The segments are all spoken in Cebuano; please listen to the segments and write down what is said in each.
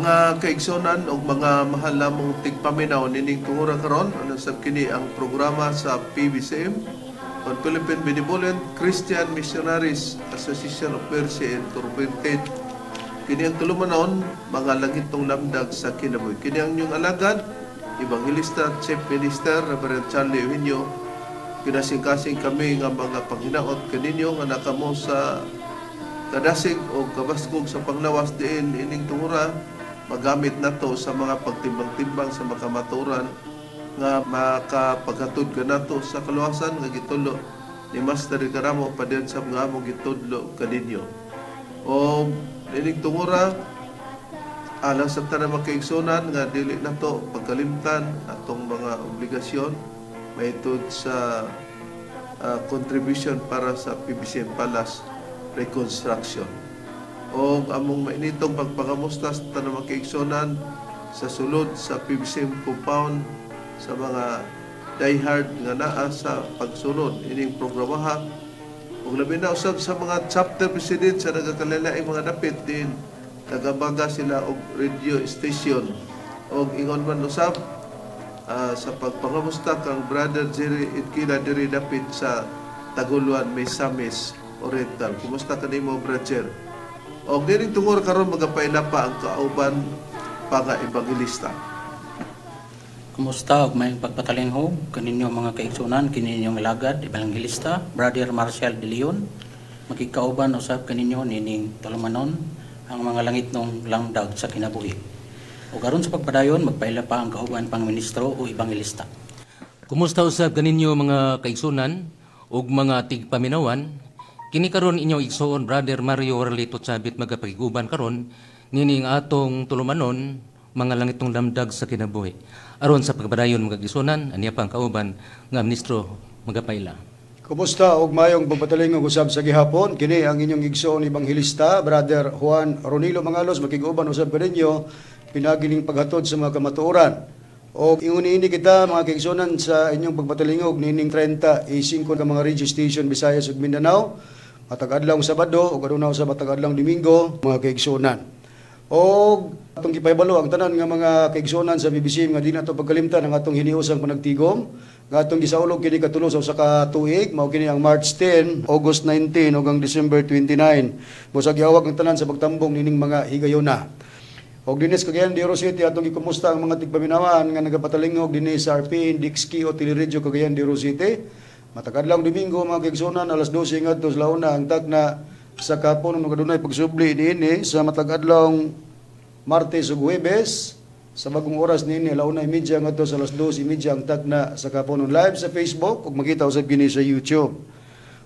Mga kaigsunan ug mga mahal namong tigpaminaw nining tungura karon, ano sab kini ang programa sa PBCM on Philippine Benevolent Christian Missionaries Association of Mercy Incorporated. Kini ang tulumanon, Mga Langitnong Lamdag sa Kinabuhi. Kini ang inyong alagad, Evangelista, Chief Minister, Reverend Charlie Eugenio. Kinasing-kasing kami nga mga panghinaot kaninyo nga nakamo sa kadasig o kabaskog sa panglawas diin ining tungura magamit nato sa mga pagtimbang-timbang sa makamaturan nga makapaghatod kanato sa kaluwasan nga gitulo ni Master Karamo padayon sa mga among gitudlo kaninyo. O ining tungura alang sa tanan mga kaigsunan nga dili nato pagkalimtan atong mga obligasyon mahitungod sa contribution para sa PBCM Palace reconstruction. O among mainitong pagpangamusta sa tanang mga kaigsunan sa sulod sa PBCM compound, sa mga diehard nga naa sa pagsunod ining programaha ug labi na usab sa mga chapter president sa nagakalain mga dapit din nagabaga sila og radio station, og ingon man usab sa pagpangamusta kang Brother Jerry Itkila diri dapit sa Taguluan, Misamis Oriental. Kumusta kanimo, Brother? Og nining tungod karon magapaila pa ang kauban pa nga ebanghelista. Kumusta ug maayong pagpatalinghog kaninyo, mga kaigsunan? Kini inyong alagad, Evangelista, Brother Marcial De Leon. Makikauban usab kaninyo nining tulumanon, ang Mga Langitnong Lamdag sa Kinabuhi. Ug aron sa pagpadayon, magpaila pa ang kauban pang ministro o ebanghilista. Kumusta usab kaninyo, mga kaigsunan ug mga tigpaminawan? Kini karon inyong igsoon, Brother Mario Warlito Chabit, magapakiguban karon nining atong tulumanon, Mga Langitong Lamdag sa Kinabuhi. Aron sa pagpadayon, mga kaigsunan, aniya pa ang kauban nga ministro magapaila. Kumusta og mayong pagpatalingog usab sa gihapon? Kini ang inyong igsoon ebanghelista, Brother Juan Ronilo Mangalos, makig-uban usab kaninyo pinaagi ning paghatod sa mga kamatuoran. Og ingon niini kita, mga kaigsunan, sa inyong pagpatalingog nining 35 ka mga radio station, Visayas ug Mindanao. Matag adlaw Sabado ug aduna usab matag adlaw Domingo, mga kaigsunan. Og atong gipahibalo ang tanan nga mga kaigsunan sa BBC nga di nato pagkalimtan ang atong hiniusang panagtigom nga atong gisaulog kini katulo sa usa ka tuig. Mao kini ang March 10, August 19 ug ang December 29. Busag giawag ang tanan sa pagtambong nining mga higayona. Og dinhi sa Cagayan de Oro City, atong gikumusta ang mga tigpaminawan nga nagapatalingog dinhi sa RPN Dixki o Teleradyo Cagayan de Oro City. Matag adlaw Domingo, mga kaigsunan, alas 12 ngadto sa 1 ang tagna sa kahapon ug adunay pagsubli niini sa matag adlaw Martes ug Huwebes sa bagong oras niini, 1:30 ngadto sa alas 2:30 ang tagna sa kaponon, live sa Facebook ug makita usab kini sa YouTube.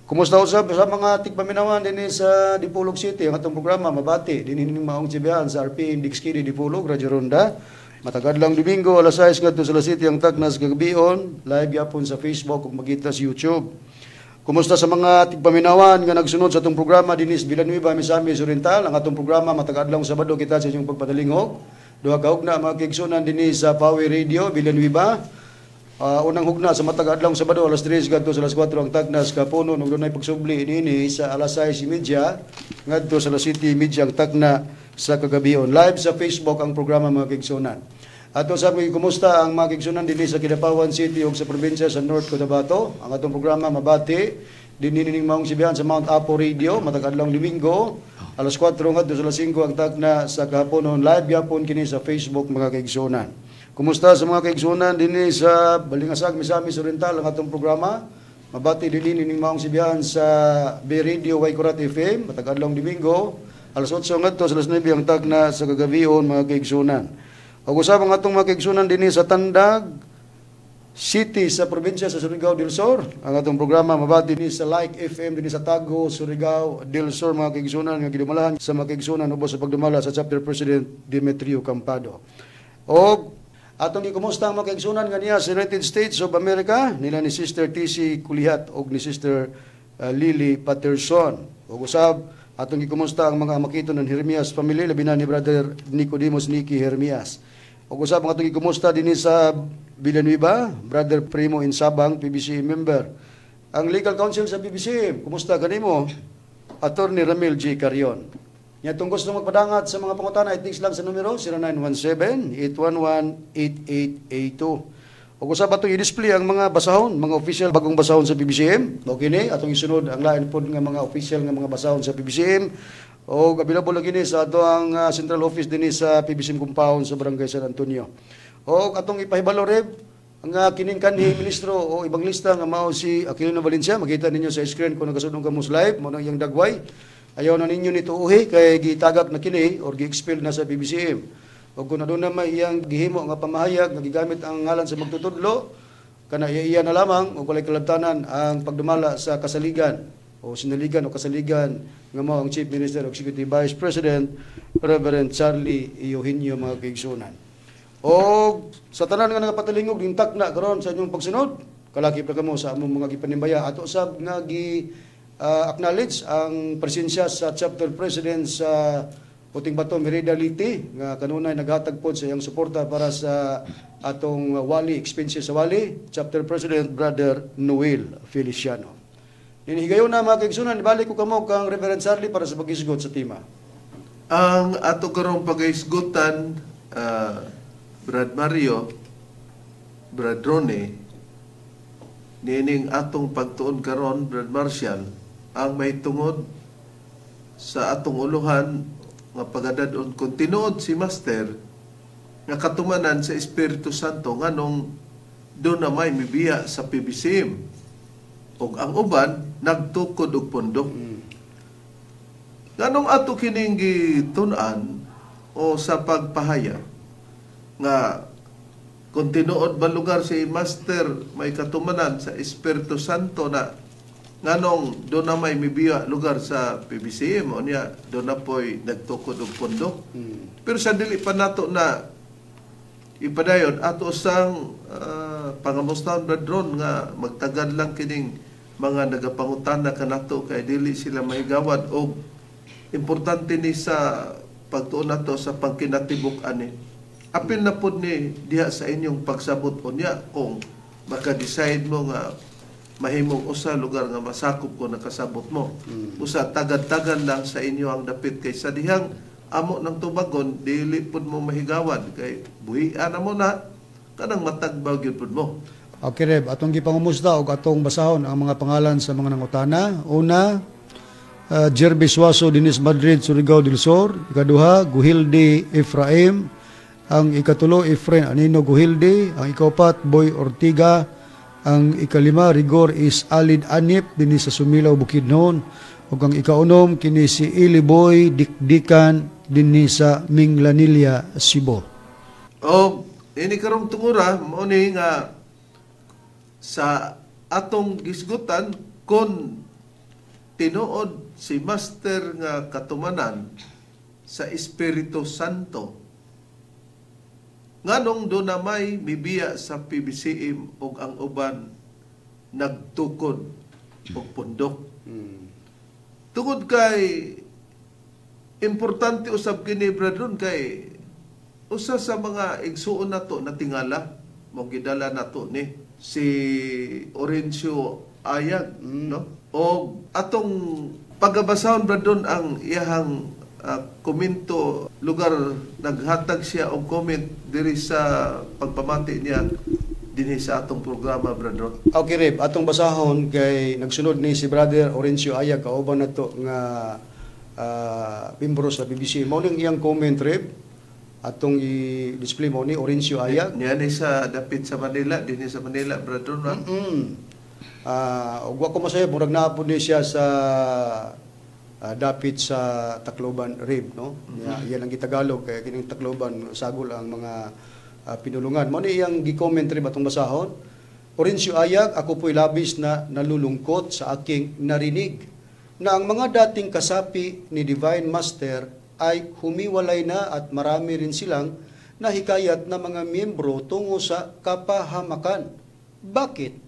Kumusta usab sa mga tigpaminawan dinhi sa Dipolog City? Ang atong programa mabati dinhi ning maong tibihan sa RP Index Kini Dipolog, Radyo Ronda. Matag adlaw Domingo, alas 6 ngadto sa alas 7 ang tagna sa kagabion, live gyapon sa Facebook ug makita sa YouTube. Kumusta sa mga tigpaminawan nga nagsunod sa atong programa dinhi sa Villanueva, Misamis Oriental? Ang atong programa matag adlaw Sabado kita sa inyong pagpatalingog. Duha ka hugna, mga kaigsunan, dinhi sa Power Radio Villanueva. Unang hugna sa matag adlaw Sabado, alas 3 ngadto sa alas 4 ang tagna sa kapunon ug dunay pagsubli niini sa alas 6:30 ngadto sa alas 7:30 ang tagna sa kagabion. Live sa Facebook ang programa, mga kaigsunan. Ato sa mga kumusta ang mga kaigsunan dinhi sa Kidapawan City ug sa probinsya sa North Cotabato. Ang atong programa mabati dinhi nining maong sibihan sa Mount Apo Radio matag adlaw Domingo, alas 4 ngadto sa alas 5 ang tagna sa kahaponon. Live gyapon kini sa Facebook, mga kaigsunan. Kumusta sa mga kaigsunan dinhi sa Balingasag, Misamis Oriental? Ang atong programa mabati dinhi nining maong sibihan sa B Radio Waikurat FM matag adlaw Domingo, alas 8 ngadto sa alas 9 ang tagna sa kagabion, mga kaigsunan. Ug usab ang atong mga kaigsunan dinhi sa Tandag City sa probinsya sa Surigao del Sur. Ang atong programa mabati dinhi sa Like FM dinhi sa Tago, Surigao del Sur, mga kaigsunan, nga gidumalahan sa mga kaigsunan ubos sa pagdumala sa Chapter President Demetrio Campado. Og atong gikumusta ang mga kaigsunan nga niya sa United States of America nila ni Sister TC Kulihat og ni Sister Lily Patterson. Ug usab atong gikumusta ang mga makito ng Hermias family, labi na ni Brother Nicodemus Nicky Hermias. Ug usab ang atong gikumusta dinhi sa Villanueva, Brother Primo Insabang, PBC member. Ang legal counsel sa PBC, kumusta kanimo? Attorney Ramil G. Carion. Nya tong gusto magpadangat sa mga pangutana, i-text lang sa numero 0917-811-8882. Ug usab atong i-display ang mga basahon, mga official bagong basahon sa PBCM. Mao kini atong isunod ang lain pod nga mga official nga mga basahon sa PBCM. O available lagi ni sa atoang central office dinhi sa PBCM compound sa Barangay San Antonio. O atong ipahibalo, Reb, ang kining kanhi ministro o ebanghilista nga mao si Aquilino Valencia, makita ninyo sa screen kung nagasunod kamo sa live, mao nang iyang dagway. Ayaw na ninyo nituuhi kay gitagak na kini or gi-expel na sa PBCM. O kung aduna may iyang gihimo nga pamahayag nga gigamit ang ngalan sa magtutudlo, kana iya na lamang o walay kalabtanan ang pagdumala sa kasaligan o sinaligan o kasaligan nga mao ang Chief Minister o Executive Vice President Reverend Charlie Eugenio, mga kaigsunan. O sa tanan nga nagapatalingog intak na karon sa inyong pagsunod, kalakip na kamo sa among mga gipanimbaya. Ato sab nga gi acknowledge ang presensya sa chapter president sa Puting Bato, Merida Liti, nga kanunay naghatag pod sa iyang suporta para sa atong wali, expenses sa wali, chapter president Brother Noel Feliciano. Ninihigayon na, mga kaigsunan, ibalik ko kamo kang Reverend Charlie para sa pag-isgot sa tema. Ang ato karong pagaisgutan, Brad Mario, Brad Rone, nining atong pagtuon karon, Brad Marshall, ang may tungod sa atong uluhan nga pagadadon kung tinuod si Master nga katumanan sa Espiritu Santo, nganong duna may mibiya sa PBCM ug ang uban nagtukod og pundok. Nganong ato kining gitun-an o sa pagpahayag nga kung tinuod ba lugar si Master may katumanan sa Espiritu Santo na, nganong duna may mibiya lugar sa PBCM o niya duna po'y nagtukod og pundok? Pero sa dili pa nato na ipadayon, ato sang pangamustahan, Brad Ron, nga magtagad lang kining mga nagapangutana kanato kay dili sila mahigawad og importante ni sa pagtuon nato sa pangkinatibuk ani. Apil na pod ni diha sa inyong pagsabot unya kung maka-decide mo nga mahimong usa lugar nga masakop ko nakasabot mo. Usa tagad-tagad lang sa inyo ang dapit kay sa dihang amo ng tubagon dili pud mo mahigawad kay buhian na mo na kanang matagbaw gyud pud mo. Okay, Reb, atong gipangumusta og atong basahon ang mga pangalan sa mga nangutana. Una, Jerby Suazo Dinis Madrid, Surigao del Sur. Ikaduha, Guhilde Efraim. Ang ikatulo, Efrain Anino Guhilde. Ang ikaupat, Boy Ortiga. Ang ikalima, Rigor is Alid Anip dinhi sa Sumilaw, Bukidnon. Ug ang ikaunom kini si Ili Boy Dikdikan dinhi sa Minglanilla, Cebu. O ini karong tungura mo ni nga sa atong gisgutan kung tinuod si Master nga katumanan sa Espiritu Santo, nganong duna may mibiya sa PBCM ug ang uban nagtukod og pundok? Tungod kay importante usab kini, Brad, kay usa sa mga igsuon nato na tingala mo gidala nato ni si Orencio Ayag, no? O atong pagabasahon, Brad, ang iyahang komento lugar, naghatag siya og comment diri sa pagpamati niya dinhi sa atong programa, Brad. Okay, Reb, atong basahon kay nagsunod ni si Brother Orencio Ayag, kauban nato nga membro sa PBC. Mao ning iyang comment, Reb. Atong i-display mo ni Orencio Ayag. Niya ni sa dapit sa Manila, dinhi sa Manila, Brad, no? Ug wa ko masaya, murag naa pod ni siya sa dapit sa Tacloban, Reb, no? Mm-hmm. Iyan ang gitagalog kay kining Tacloban sagol ang mga pinulungan. Mao ni iyang gi-comment, Reb, atong basahon. "Orencio Ayag, ako po'y labis na nalulungkot sa aking narinig na ang mga dating kasapi ni Divine Master ay humiwalay na at marami rin silang nahikayat na mga miyembro tungo sa kapahamakan. Bakit?"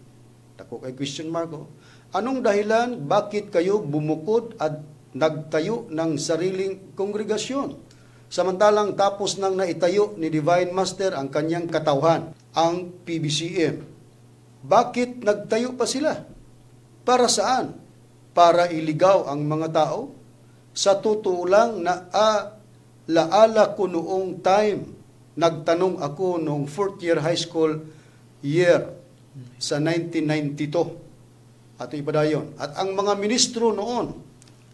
Dako kay question mark. Oh. "Anong dahilan bakit kayo bumukod at nagtayo ng sariling kongregasyon? Samantalang tapos nang naitayo ni Divine Master ang kanyang katawhan, ang PBCM. Bakit nagtayo pa sila? Para saan? Para iligaw ang mga tao? Sa totoo lang, na laala ko noong time, nagtanong ako noong fourth year high school year sa 1992. Ato ipadayon. At ang mga ministro noon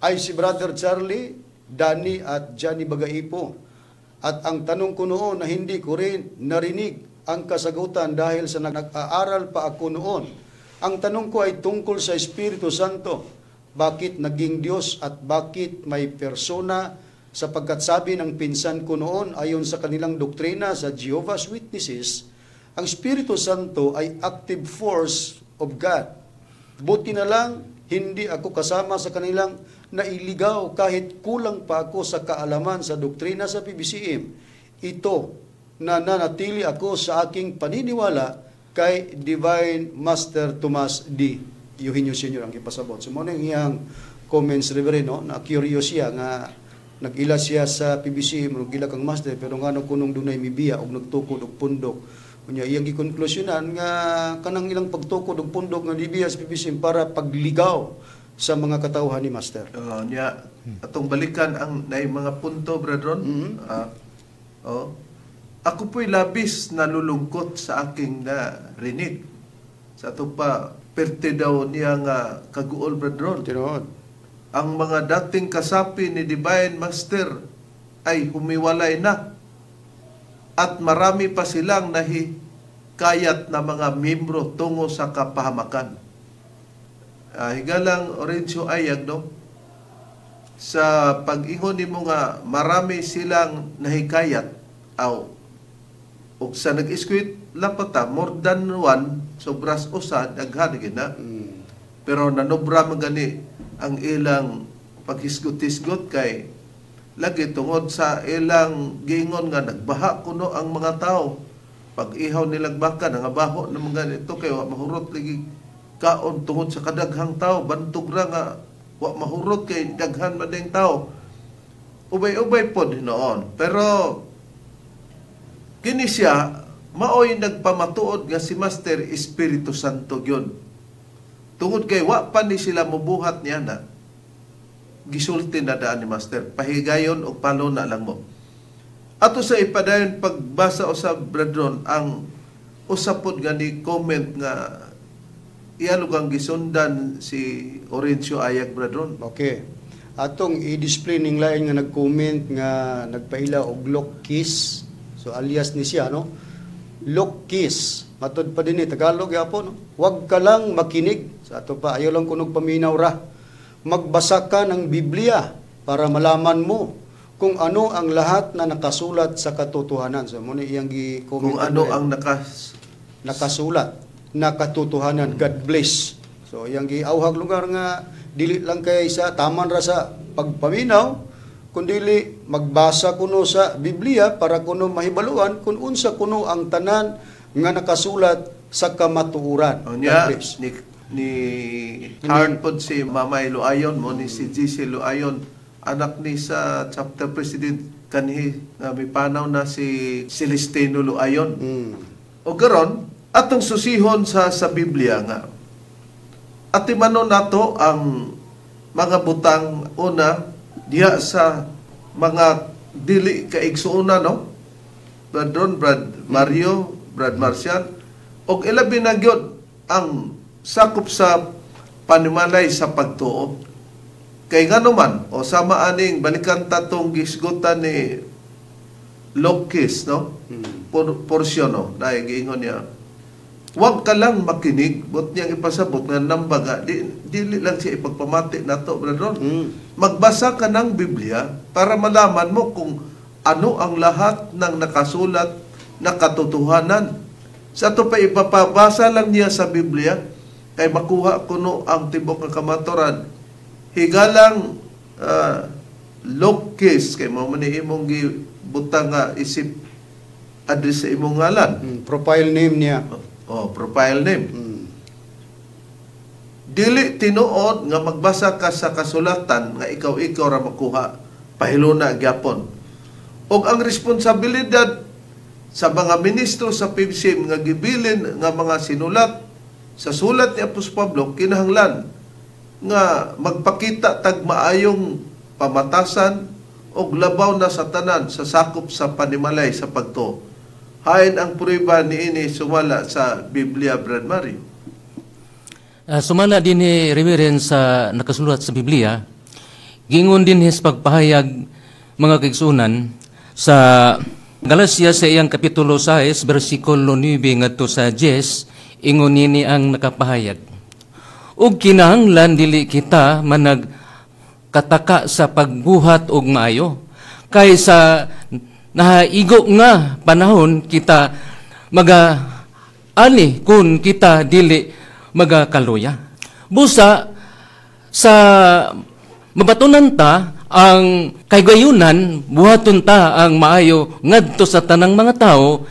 ay si Brother Charlie, Danny at Johnny Bagaipo. At ang tanong ko noon na hindi ko rin narinig ang kasagutan dahil sa nag-aaral pa ako noon. Ang tanong ko ay tungkol sa Espiritu Santo. Bakit naging Diyos at bakit may persona? Sapagkat sabi ng pinsan ko noon, ayon sa kanilang doktrina sa Jehovah's Witnesses, ang Espiritu Santo ay active force of God. Buti na lang, hindi ako kasama sa kanilang nailigaw kahit kulang pa ako sa kaalaman sa doktrina sa PBCM. Ito na nanatili ako sa aking paniniwala kay Divine Master Tomas D. Eugenio Sr. ang ipasabot. So, mao yung iyang comments, Reverend, no? Na curious siya nga nag-ila siya sa PBCM, nag-ila kang master, pero ngano kunong dunay mibiya og nagtukod og pundok. Unya iyang gikonklusyonan nga kanang ilang pagtukod og pundok nga nibiya sa PBCM para pagligaw sa mga katawhan ni Master. Niya, atong balikan ang nay mga punto, Brethren. Oh. Ako po'y labis nalulungkot sa aking narinig. Sa ato pa, perte daw niya nga kaguol, Brethren. Tinuod. Ang mga dating kasapi ni Divine Master ay humiwalay na at marami pa silang nahikayat na mga membro tungo sa kapahamakan. Higalang Orencio Ayag, no? Sa pag-ingon nimo nga marami silang nahikayat, aw, ug sa nag-eskwit lapata more than one, sobras usa, daghan gid na. Pero nanobra man gani ang ilang paghisgot-hisgot kay lagi tungod sa ilang giingon nga nagbaha kuno ang mga tao. Pag ihaw nilang baka, nangabaho na mga ganito kay wa mahurot lagi kaon tungod sa kadaghang tao, bantog ra nga wa mahurot kay daghan man ding tao. Ubay-ubay pod noon. Pero kini siya maoy nagpamatuod nga si Master Espiritu Santo gyud. Tungod kay wa pa ni sila mubuhat niya na gisulti na daan ni Master. Pahigayon og palo na lang mo. Ato sa ipadayon pagbasa o sa brethren ang usa pod nga ni comment nga iyalog ang gisundan si Orencio Ayag, brethren. Okay. Atong i-display ning lain nga nag-comment nga nagpaila og Lokis. So alias ni siya, no? Lokis. Matod pa din ni Tagalog gyapon, no? Wag ka lang makinig. Sa ato pa, ayaw lang kunog paminaw ra. Magbasa ka ng Biblia para malaman mo kung ano ang lahat na nakasulat sa katotohanan. So mao ni iyang gi-comment. Kung ano ang nakas nakasulat na katotohanan. God bless. So iyang giauhag lugar nga dili lang kay sa taman ra sa pagpaminaw, kundili magbasa kuno sa Biblia para kuno mahibaluan kung unsa kuno ang tanan nga nakasulat sa kamatuoran. O God niya, bless. ni Hard pod si Mamay Luayon mo ni si GC Luayon, anak ni sa chapter president kanhi nga mipanaw na si Celestino Luayon. O karon atong susihon sa Biblia nga atimanon nato ang mga butang una diha sa mga dili kaigsuonan, no, Brad Ron, Brad Mario, Brad Marcial, og ilabi na gyud ang sakop sa panimalay sa pagtuo. Kay ngano man o sama aning balikan tatong gisgutan ni Lokis, no? Porsyon, no, dahil giingon niya, "Huwag ka lang makinig," but niyang ipasabot nga nambaga, di, dili lang siya ipagpamati nato, Brad Ron. Magbasa ka ng Biblia para malaman mo kung ano ang lahat ng nakasulat na katotohanan. Sa ato pa ipapabasa lang niya sa Biblia kay makuha kuno ang tibok ng kamaturan. Higalang Lokis kay mao man ni imong gibutang nga isip address sa imong ngalan. Profile name niya. Oh, profile name. Dili tinuod nga magbasa ka sa kasulatan nga ikaw-ikaw ra makuha, pahiluna gyapon. Og ang responsibilidad sa mga ministro sa PBCM nga gibilin nga mga sinulat sa sulat ni Apostol Pablo, kinahanglan nga magpakita tag maayong pamatasan og labaw na sa tanan sa sakop sa panimalay sa pagtuo. Hain ang prueba niini sumala sa Biblia, Brad Mario? Sumala din ni Reverend sa nakasulat sa Biblia, gingon din his pagpahayag, mga kaigsunan, sa Galacia sa iyang kapitulo 6 bersikulo 9 ngadto sa 10, ingon nini ang nakapahayag: "Ug kinahanglan dili kita manag kataka sa pagbuhat og maayo, kay sa nahaigo nga panahon kita maga ani kung kita dili magakaluya." Busa sa mabatunan ta ang kaygayunan, buhaton ta ang maayo ngadto sa tanang mga tao,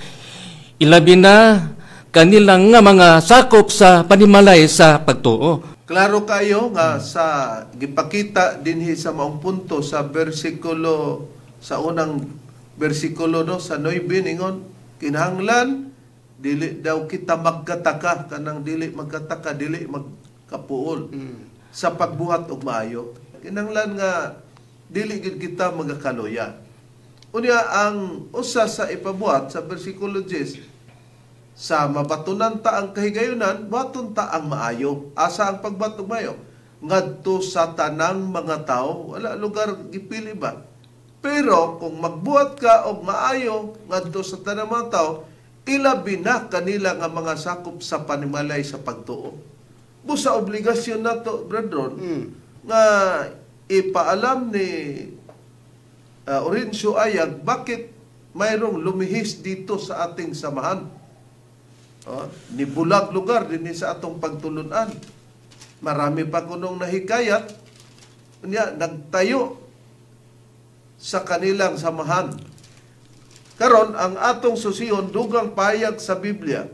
ilabi na kanilang nga mga sakop sa panimalay sa pagtuo. Klaro kayo nga sa gipakita dinhi sa maong punto sa bersikulo, sa unang bersikulo, no, sa 9, ingon kinahanglan dili daw kita magkataka, kanang dili magkataka, dili magkapuol sa pagbuhat og maayo. Kinahanglan nga dili gid kita magakaluya. Unya ang usa sa ipabuhat sa bersikulo 10, sa mabatunan ta ang kahigayunan, buhaton ta ang maayo. Asa ang pagbuhat og maayo? Ngadto sa tanang mga tao, wala lugar gipili ba? Pero kung magbuhat ka og maayo ngadto sa tanang mga tao, ilabi na kanila nga mga sakop sa panimalay sa pagtuo. Busa obligasyon nato, brethren, nga ipaalam ni Orencio Ayag bakit mayroong lumihis dito sa ating samahan. Oh, ni bulag lugar din sa atong pagtulunan. Marami pa kunong nahikayat niya nagtayo sa kanilang samahan. Karon ang atong susiyon, dugang payag sa Biblia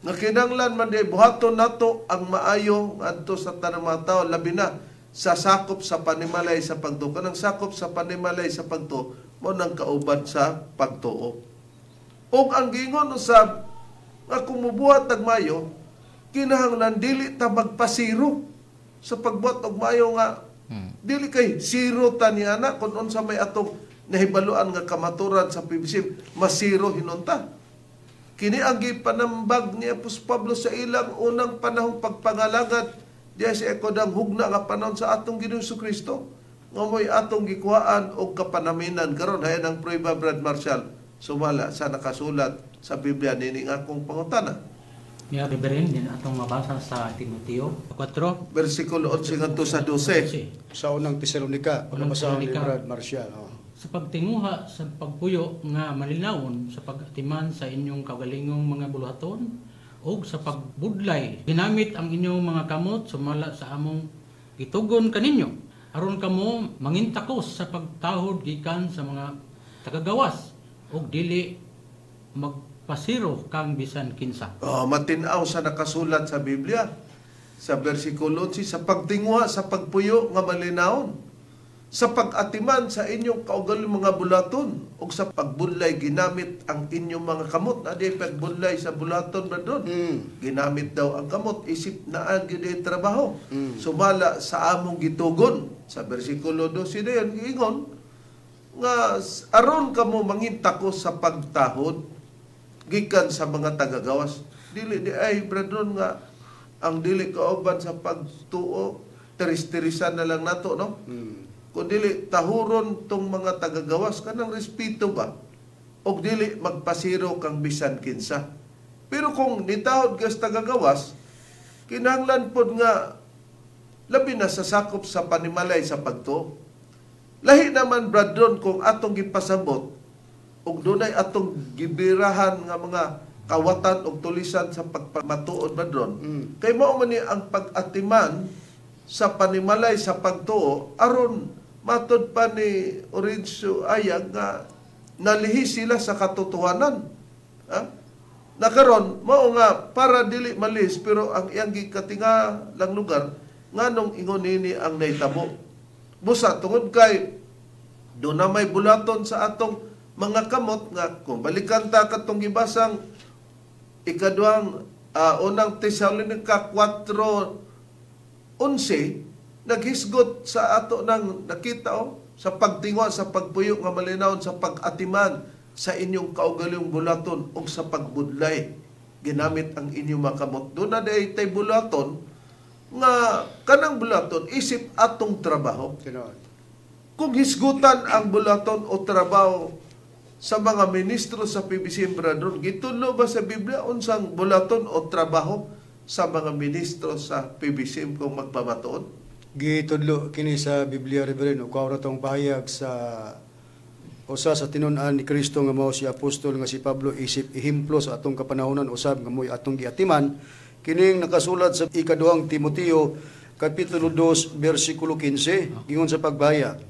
nga kinahanglan man di buhaton nato ang maayo ngadto sa tanang mga tao, labi na sa sakop sa panimalay sa pagtuo. Kanang sakop sa panimalay sa pagtuo mo nang kauban sa pagtuo. Ug ang giingon usab nga kung mubuhat og maayo, kinahanglan dili ta magpasiro sa pagbuhat og maayo, nga dili kay zero ta ni ana. Kung unsa may atong nahibaluan nga kamaturan sa PBC, masiro hinunta. Kini ang gipanambag ni Apostol Pablo sa ilang unang panahong pagpangalagad diya sa ekodang hugna nga panahon sa atong Ginoong Kristo, nga mo'y atong gikuhaan og kapanaminan karon. Hayan ang prueba, Brad Marshall, sumala sa nakasulat sa Biblia nining akong pangutana. Niya, Reverend, din atong mabasa sa Timoteo 4, versikulo 11 ngadto sa 12. Sa Unang Tesalonika, Unang pagkabasahon ni Tesalonika. Brad Marshall. Oh. "Sa pagtinguha sa pagpuyo nga malinawon, sa pagatiman sa inyong kaugalingong mga buluhaton ug sa pagbudlay ginamit ang inyong mga kamot sumala sa among gitugon kaninyo, aron kamo mangintakos sa pagtahod gikan sa mga tagagawas ug dili magpasiro kang bisan kinsa." Oh, matinaw sa nakasulat sa Biblia. Sa versikulo 11, sa pagtinguha sa pagpuyo nga malinawon, sa pag-atiman sa inyong kaugalingong mga bulaton, ug sa pagbunlay ginamit ang inyong mga kamot. Na di pagbunlay sa bulaton ba doon? Ginamit daw ang kamot, isip na ang gid trabaho. Sumala sa among gitugon. Sa versikulo 12 na yun, giingon nga aron kamo mangintakos sa pagtahod gikan sa mga tagagawas. Dili di ay, brethren, nga ang dili kauban sa pagtuo, teris-terisan na lang nato, no? Kung dili tahuron tong mga tagagawas, kanang respeto ba? Og dili magpasiro kang bisan kinsa. Pero kung nitahod ka sa tagagawas, kinahanglan pod nga labi na sa sakop sa panimalay sa pagtuo. Lahi naman, brethren, kung atong gipasabot ug dunay atong gibirahan nga mga kawatan og tulisan sa pagpamatuod, brethren. Kay mao man ni ang pag-atiman sa panimalay sa pagtuo aron matod pa ni Orencio Ayag nga nalihis sila sa katotohanan. Ha? Nakaron mao nga para dili malis, pero ang iyang gikatinga lang lugar nganong ingon nini ang nahitabo. Busa tungod kay do na may bulaton sa atong mga kamot nga kung balikan ta katong gibasang ikaduhang Unang Tesalonica 4:11. Naghisgot sa ato nang nakita oh, sa pagtingwa, sa pagpuyo nga malinawon, sa pag-atiman sa inyong kaugalingong bulaton ug sa pagbudlay ginamit ang inyong mga kamot. Doon na day tay bulaton nga kanang bulaton isip atong trabaho. Tinuod. Kung hisgutan ang bulaton o trabaho sa mga ministro sa PBCM, Brother, gitudlo ba sa Biblia unsang bulaton o trabaho sa mga ministro sa PBCM kung magpamatuod? Gitudlo kini sa Biblia, Reverend, ug na tong pahayag sa usa sa tinun-an ni Kristo nga mao si apostol nga si Pablo isip ehemplo sa atong kapanahonan usab nga mo'y atong giatiman kining nakasulat sa ikaduhang Timoteo kapitulo 2 bersikulo 15. Gingon sa pagbahayag,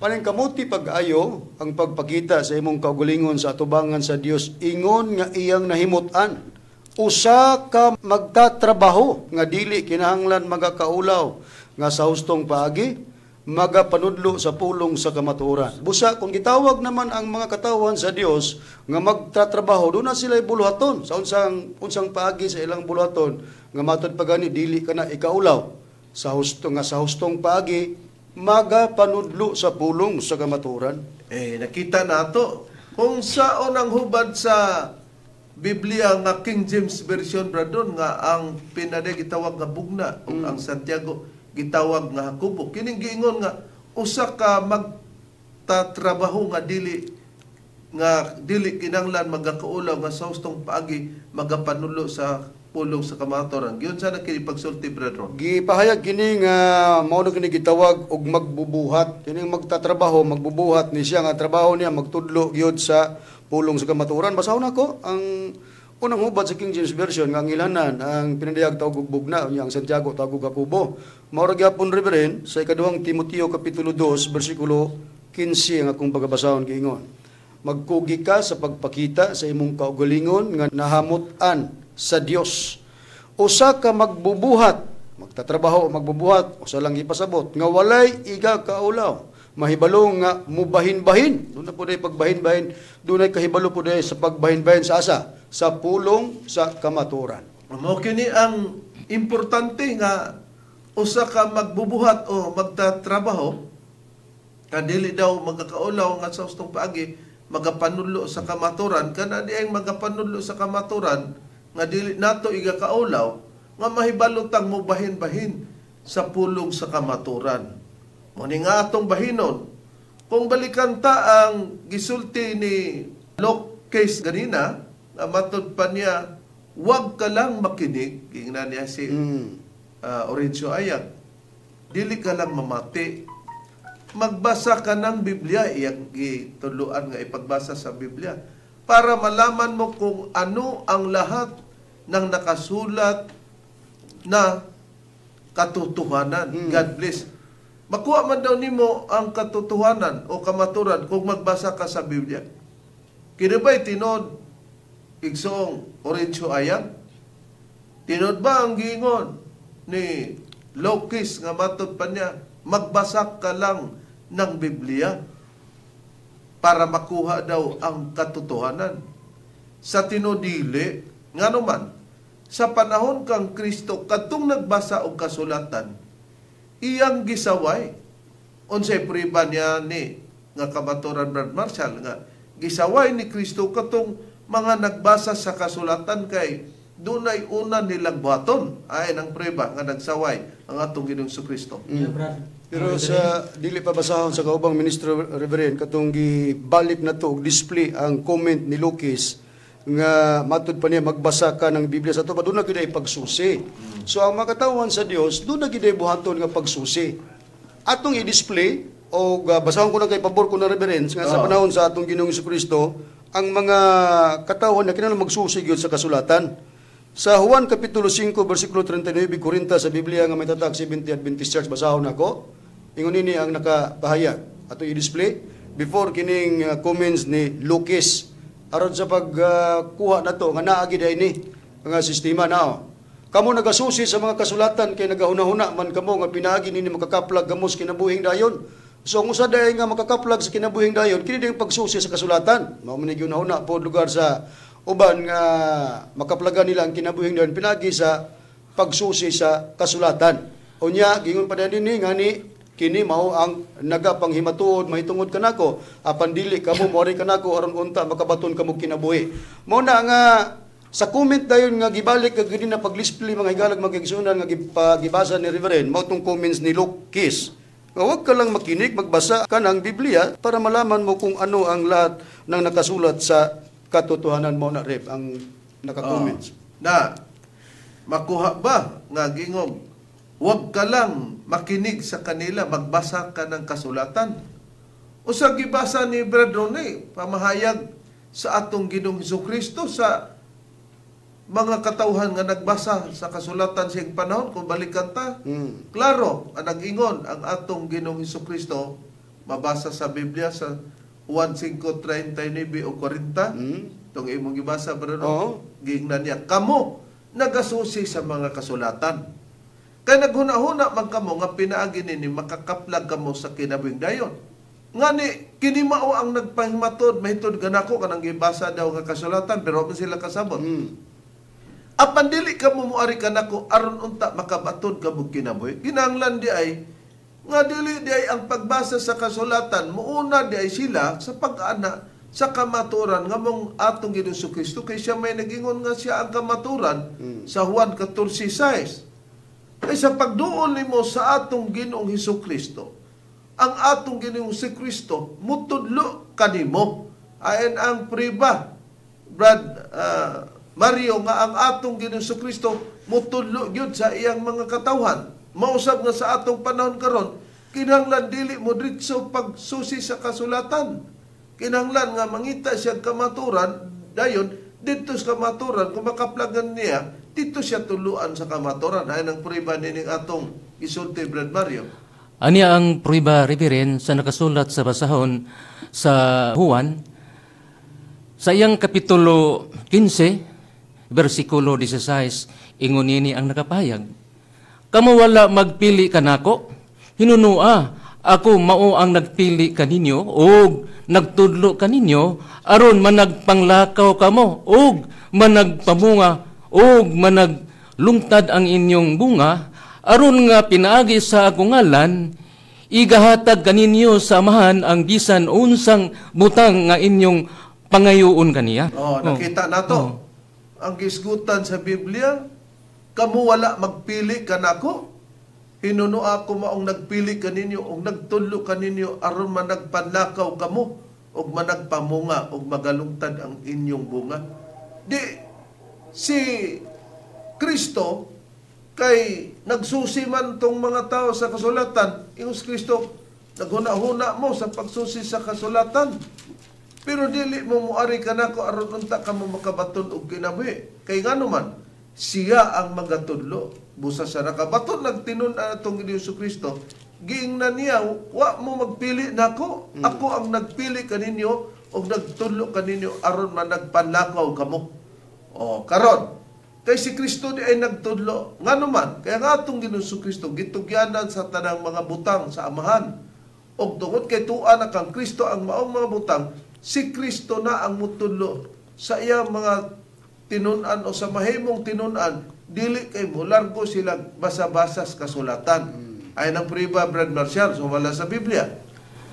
"Paningkamuti pag-ayo ang pagpakita sa imong kaugalingon sa atubangan sa Dios ingon nga iyang nahimut-an, usa ka magtatrabaho nga dili kinahanglan magakaulaw, nga sa hustong paagi magapanudlo sa pulong sa kamatuoran." Busa kung gitawag naman ang mga katawhan sa Dios nga magtatrabaho, doon na sila buluhaton sa unsang unsang paagi sa ilang buluhaton nga matod pa gani dili kana ikaulaw, sa husto nga sa hustong paagi magapanudlo sa pulong sa kamatuoran. Eh, nakita nato kung saon ang hubad sa Biblia nga King James Version, Brother, nga ang pinade gitawag nga bugna ug ang Santiago gitawag nga Jacobo. Kining giingon nga usa ka magtatrabaho nga dili kinahanglan magakaulaw, nga sa hustong paagi magapanulo sa pulong sa kamatuoran. Giyon sa na kini pagsulti, Brother? Gipahayag kini nga mao na kini gitawag og magbubuhat. Kining magtatrabaho, magbubuhat ni siya nga trabaho niya magtudlo gyud sa pulong sa kamatuoran. Basahon nako ang unang hubad sa King James Version nga ang ilanan ang pinadayag tawag og bugna, unya ang Santiago tawag og Jacobo. Mao ra gyapon, Reverend, sa ikaduhang Timoteo kapitulo 2 bersikulo 15 ang akong pagabasahon, giingon, "Magkugi ka sa pagpakita sa imong kaugalingon nga nahamut-an sa Dios, usa ka magbubuhat," magtatrabaho, magbubuhat, usa lang ipasabot, "nga walay iga kaulaw, mahibalo nga mubahin-bahin." Doon na po day pagbahin-bahin, doon ay kahibalo po day sa pagbahin-bahin sa asa, sa pulong sa kamatuoran. Mao kini ang importante nga usa ka magbubuhat o magtatrabaho kadili daw magakaulaw, nga sa hustong paagi magapanudlo sa kamaturan. Kana di ang magapanudlo sa kamaturan nga dili nato igakaulaw, nga mahibalo tang mubahin-bahin sa pulong sa kamaturan. Mo ni nga atong bahinon kung balikan ta ang gisulti ni Locke Case ganina nga matod pa niya, "Wag ka lang makinig," gingnan niya si Orencio Ayag, "Dili ka lang mamati, magbasa ka ng Biblia." Iyang gituluan nga ipagbasa sa Biblia para malaman mo kung ano ang lahat ng nakasulat na katotohanan. God bless. Makuha man daw nimo ang katotohanan o kamaturan kung magbasa ka sa Biblia. Kini ba'y tinuod, Igsoong Orencio Ayang? Tinuod ba ang giingon ni Lokis nga matod pa niya, magbasa ka lang ng Biblia para makuha daw ang katotohanan? Sa tinudili, nga naman, sa panahon kang Kristo, kadtong nagbasa og kasulatan, iyang gisaway. Unsay priba niya ni nga kamaturan, Brad Marshall, nga gisaway ni Kristo katong mga nagbasa sa kasulatan kay dunay una nilang buhaton? Ay nang prueba nga nagsaway ang atong Ginoong Kristo. Yeah, Brad. Pero sa dili pa basahon sa kaubang ministro, Reverend, katong gibalik na to og display ang comment ni Lucas nga matud pa niya magbasa ka ng Biblia sa ato pa doon na gyud ay pagsusi. So ang mga katawhan sa Dios doon na gyud ay buhaton nga pagsusi. Atong i-display o basahon ko na kay pabor ko na, Reverend, nga sa panahon sa atong Ginoong Kristo ang mga katawhan na kinahanglan magsusi gyud sa kasulatan. Sa Juan Kapitulo 5, versikulo 39 40 sa Biblia nga may tatak Seventh Adventist Church, basahon nako. Ingon nini ang nakapahayag. Ato i-display before kining comments ni Lucas aron sa pagkuha na to nga naa gid ni nga sistema na. "Kamo nagasusi sa mga kasulatan kay nagahuna-huna man kamo nga pinaagi nini makakaplag kamo sa kinabuhing dayon." So ang usa day nga makakaplag sa kinabuhing dayon kini ding pagsusi sa kasulatan. Mao man ni po lugar sa uban nga makaplagan nila ang kinabuhing dayon pinagi sa pagsusi sa kasulatan. Unya gingon pa dinhi ngani kini mao ang nagapanghimatuod mahitungod kanako, apan dili kamo moari kanako aron unta makabaton kamo kinabuhi. Mao na nga sa comment dayon nga gibalik kag na paglisplay, mga higalag mga igsuonan, nga gibasa ni Reverend, mao tong comments ni Luke Kiss. Nga huwag ka lang makinig, magbasa ka ng Biblia para malaman mo kung ano ang lahat ng nakasulat sa katotohanan mo na, Rep, ang naka-comments. Oh, na makuha ba nga gingong huwag ka lang makinig sa kanila, magbasa ka ng kasulatan? O sa gibasa ni Brad Rone, pamahayag sa atong Ginoong Kristo sa mga katawhan nga nagbasa sa kasulatan sa iyang panahon, kung balikan ta, klaro, ang nag-ingon ang atong Ginoong Kristo, mabasa sa Biblia sa Juan 5:39 o 40, itong imong gibasa, Brad Rone, giingnan niya, kamo nagasusi sa mga kasulatan. Kay naghuna-huna man kamo nga pinaagi nini makakaplag kamo sa kinabuhing dayon. Ngani kini mao ang nagpahimatod mahitod ganako kanang gibasa daw nga kasulatan, pero man sila kasabot. Apan dili kamo moari kanako aron unta makabatod kamo kinabuhi. Kinahanglan di ay nga dili di ay ang pagbasa sa kasulatan, muuna di ay sila sa pag-ana sa kamatuoran nga mong atong Ginoong Kristo, kay siya may nagingon nga siya ang kamatuoran sa Juan 14:6. Kay sa pagduol nimo sa atong Ginoong Hesus Kristo, ang atong Ginoong Hesus Kristo mutudlo kanimo. Ayon ang priba, Brad Mario, nga ang atong Ginoong Hesus Kristo mutudlo gyud sa iyang mga katawhan. Mausab nga sa atong panahon karon, kinahanglan dili mo diretso pagsusi sa kasulatan. Kinahanglan nga mangita siya kamaturan, dayon didto sa kamaturan kung makaplagan niya, dito siya tuluan sa kamaturan. Ayon ang prueba nining atong isulti, Brad Mario. Aniya ang prueba, Reverend, sa nakasulat sa basahon sa Juan, sa iyang Kapitulo 15, versikulo 16, ingon nini ang nakapahayag. Kamo wala magpili kanako, hinunua, ako mao ang nagpili kaninyo og nagtudlo kaninyo aron managpanglakaw kamo og managpamunga og managlungtad ang inyong bunga, aron nga pinaagi sa akong ngalan igahatag kaninyo sa Amahan ang bisan unsang butang nga inyong pangayoon kaniya. Oh, nakita nato. Ang gisgutan sa Biblia, kamo wala magpili kanako, hinuno ako maong nagpili kaninyo og nagtudlo kaninyo aron managpanlakaw kamo og managpamunga og magalungtad ang inyong bunga. Di si Kristo kay nagsusi man tong mga tao sa kasulatan, ingon si Kristo, naghuna-huna mo sa pagsusi sa kasulatan, pero dili mo muari kanako aron unta kamo makabaton og kinabuhi. Kay ngano man siya ang magatudlo. Busa sa nakabaton nagtinun-an atong Ginoong Kristo, giingnan niya, wa mo magpili nako, ako ang nagpili kaninyo og nagtudlo kaninyo aron managpanlakaw kamo. O karon kay si Kristo di ay nagtudlo, ngano man kaya nga atong Ginoong Kristo gitugyanan sa tanang mga butang sa Amahan, og tungod kay tuan na kang Kristo ang maong mga butang, si Kristo na ang mutudlo sa iyang mga tinun-an o sa mahimong tinun-an, dili kay mulargo sila basa-basa sa kasulatan. Ay ang priba, Brad Marcial, sumala sa Biblia.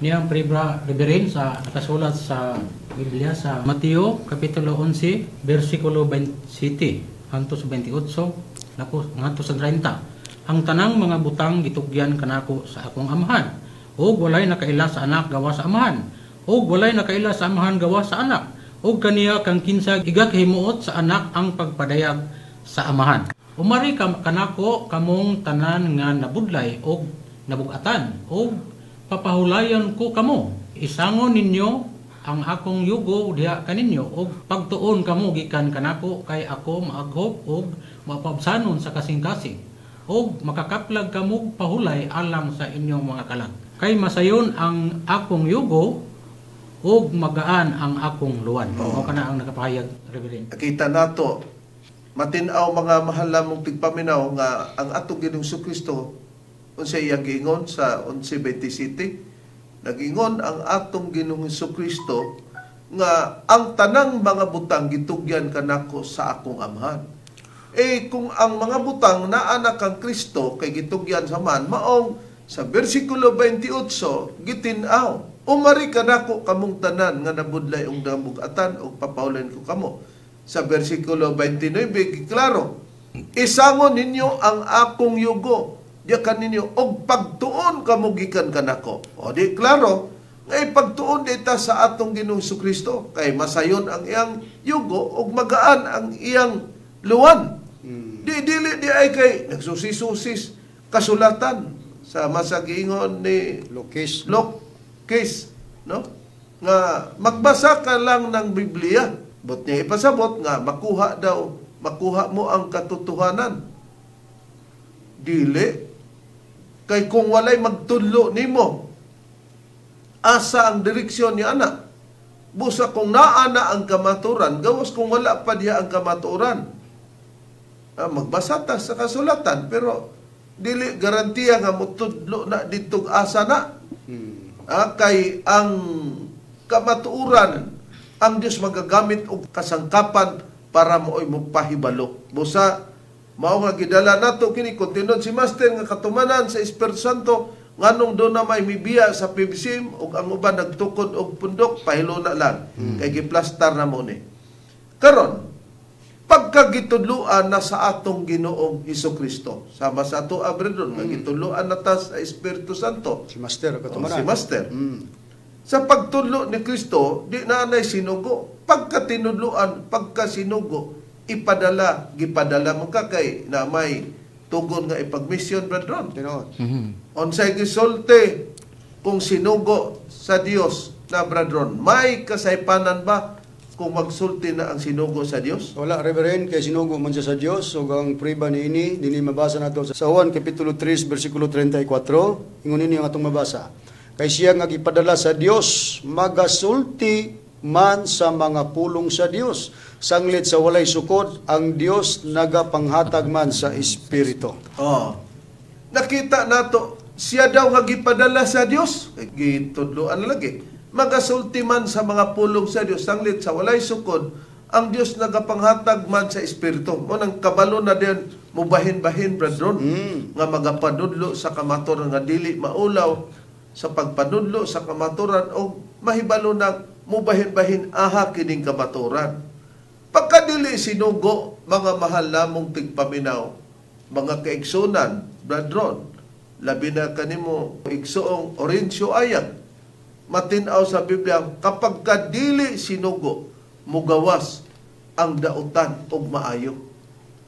Niyang priba, Reverend, sa nakasulat sa Biblia sa Mateo Kapitulo 11, versikulo 27 hanto sa 28, nako ngadto sa 30. Ang tanang mga butang gitugyan kanako sa akong Amahan, ug walay nakaila sa Anak gawa sa Amahan, ug walay nakaila sa Amahan gawa sa Anak, ug kaniya kang kinsa igakahimuot sa Anak ang pagpadayag sa Amahan. Umari kanako kamong tanan nga nabudlay og nabugatan, ug papahulayon ko kamo. Isangon ninyo ang akong yugo diha kaninyo, ug pagtuon kamo gikan kanako, kay ako maaghop ug mapabsanon sa kasing-kasing, ug makakaplag kamo pahulay alang sa inyong mga kalag. Kay masayon ang akong yugo ug magaan ang akong luwan. Mao kana ang nakapahayag, Reverend. Nakita nato, matin-aw mga mahal namong tigpaminaw nga ang atong Ginoong Kristo unsa iyang giingon sa 11:27, nagingon ang atong Ginoong Kristo nga ang tanang mga butang gitugyan kanako sa akong Amahan. Eh kung ang mga butang naa na kang Kristo kay gitugyan sa man, maong sa bersikulo 28 gitin-aw, "Umari kanako kamong tanan nga nabudlay ug nabug-atan ug papaulan ko kamo." Sa bersikulo 29 giklaro, "Isangon ninyo ang akong yugo diya kaninyo og pagtuon kamo gikan kanako." O di klaro nga ipagtuon dita sa atong Ginoong Kristo kay masayon ang iyang yugo ug magaan ang iyang luwan. Di dili di ay kay nagsusi-susis kasulatan sa masagingon ni Lokis. Lokis, no? Nga magbasa ka lang ng Biblia. But niya ipasabot nga makuha daw, makuha mo ang katotohanan. Dili kay kung walay magtudlo nimo asa ang direksyon ni ana. Busa kung naa na ang kamaturan, gawas kung wala pa diha ang kamaturan. Magbasa ta sa kasulatan pero dili garantiya nga motudlo na ditong asa na. Kay ang kamatuoran ang Dios magagamit og kasangkapan para mooy mopahibalo. Busa mao nga gidala nato kini kontinod si Master nga katumanan sa Espiritu Santo nganong do na may mibiya sa PBCM ug ang uban nagtukod og pundok, pahiluna lang kay giplastar na mo ni. Karon pagkagitudluan na sa atong Ginoong Hesukristo. Sama sa ato abredon nga gitudluan na ta sa Espiritu Santo. Si Master katumanan. Oh, si Master. Sa pagtudlo ni Kristo, di na anay sinugo. Pagkatinudluan, pagkasinugo, ipadala, gipadala mo ka kay na may tugon nga ipagmisyon, brethren. Tinuod. Unsay gisulti kung sinugo sa Dios na, brethren, may kasaypanan ba kung magsulti na ang sinugo sa Dios? Wala, Reverend, kay sinugo man siya sa Dios. Ug ang priba niini dinhi mabasa nato sa Juan kapitulo 3 bersikulo 34. Ingon nini ang atong mabasa. Kay siya nga gipadala sa Dios magasulti man sa mga pulong sa Dios. Sanglit sa walay sukod, ang Dios nagapanghatag man sa Espiritu. Oh. Nakita nato siya daw nga gipadala sa Dios, gitudloan na lagi. Magasulti man sa mga pulong sa Dios, sanglit sa walay sukod, ang Dios nagapanghatag man sa Espiritu. Mo nang kabalo na din mubahin-bahin, brethren, nga magapadudlo sa kamaturan nga dili maulaw sa pagpadudlo sa kamaturan o mahibalo na mubahin-bahin aha kining kamaturan. Pagkadili sinugo, mga mahal namong tigpaminaw, mga kaigsunan, brethren, labi na kanimo igsuong Orencio Ayag, matinaw sa Biblia, kapag kadili sinugo, mugawas ang dautan og maayo.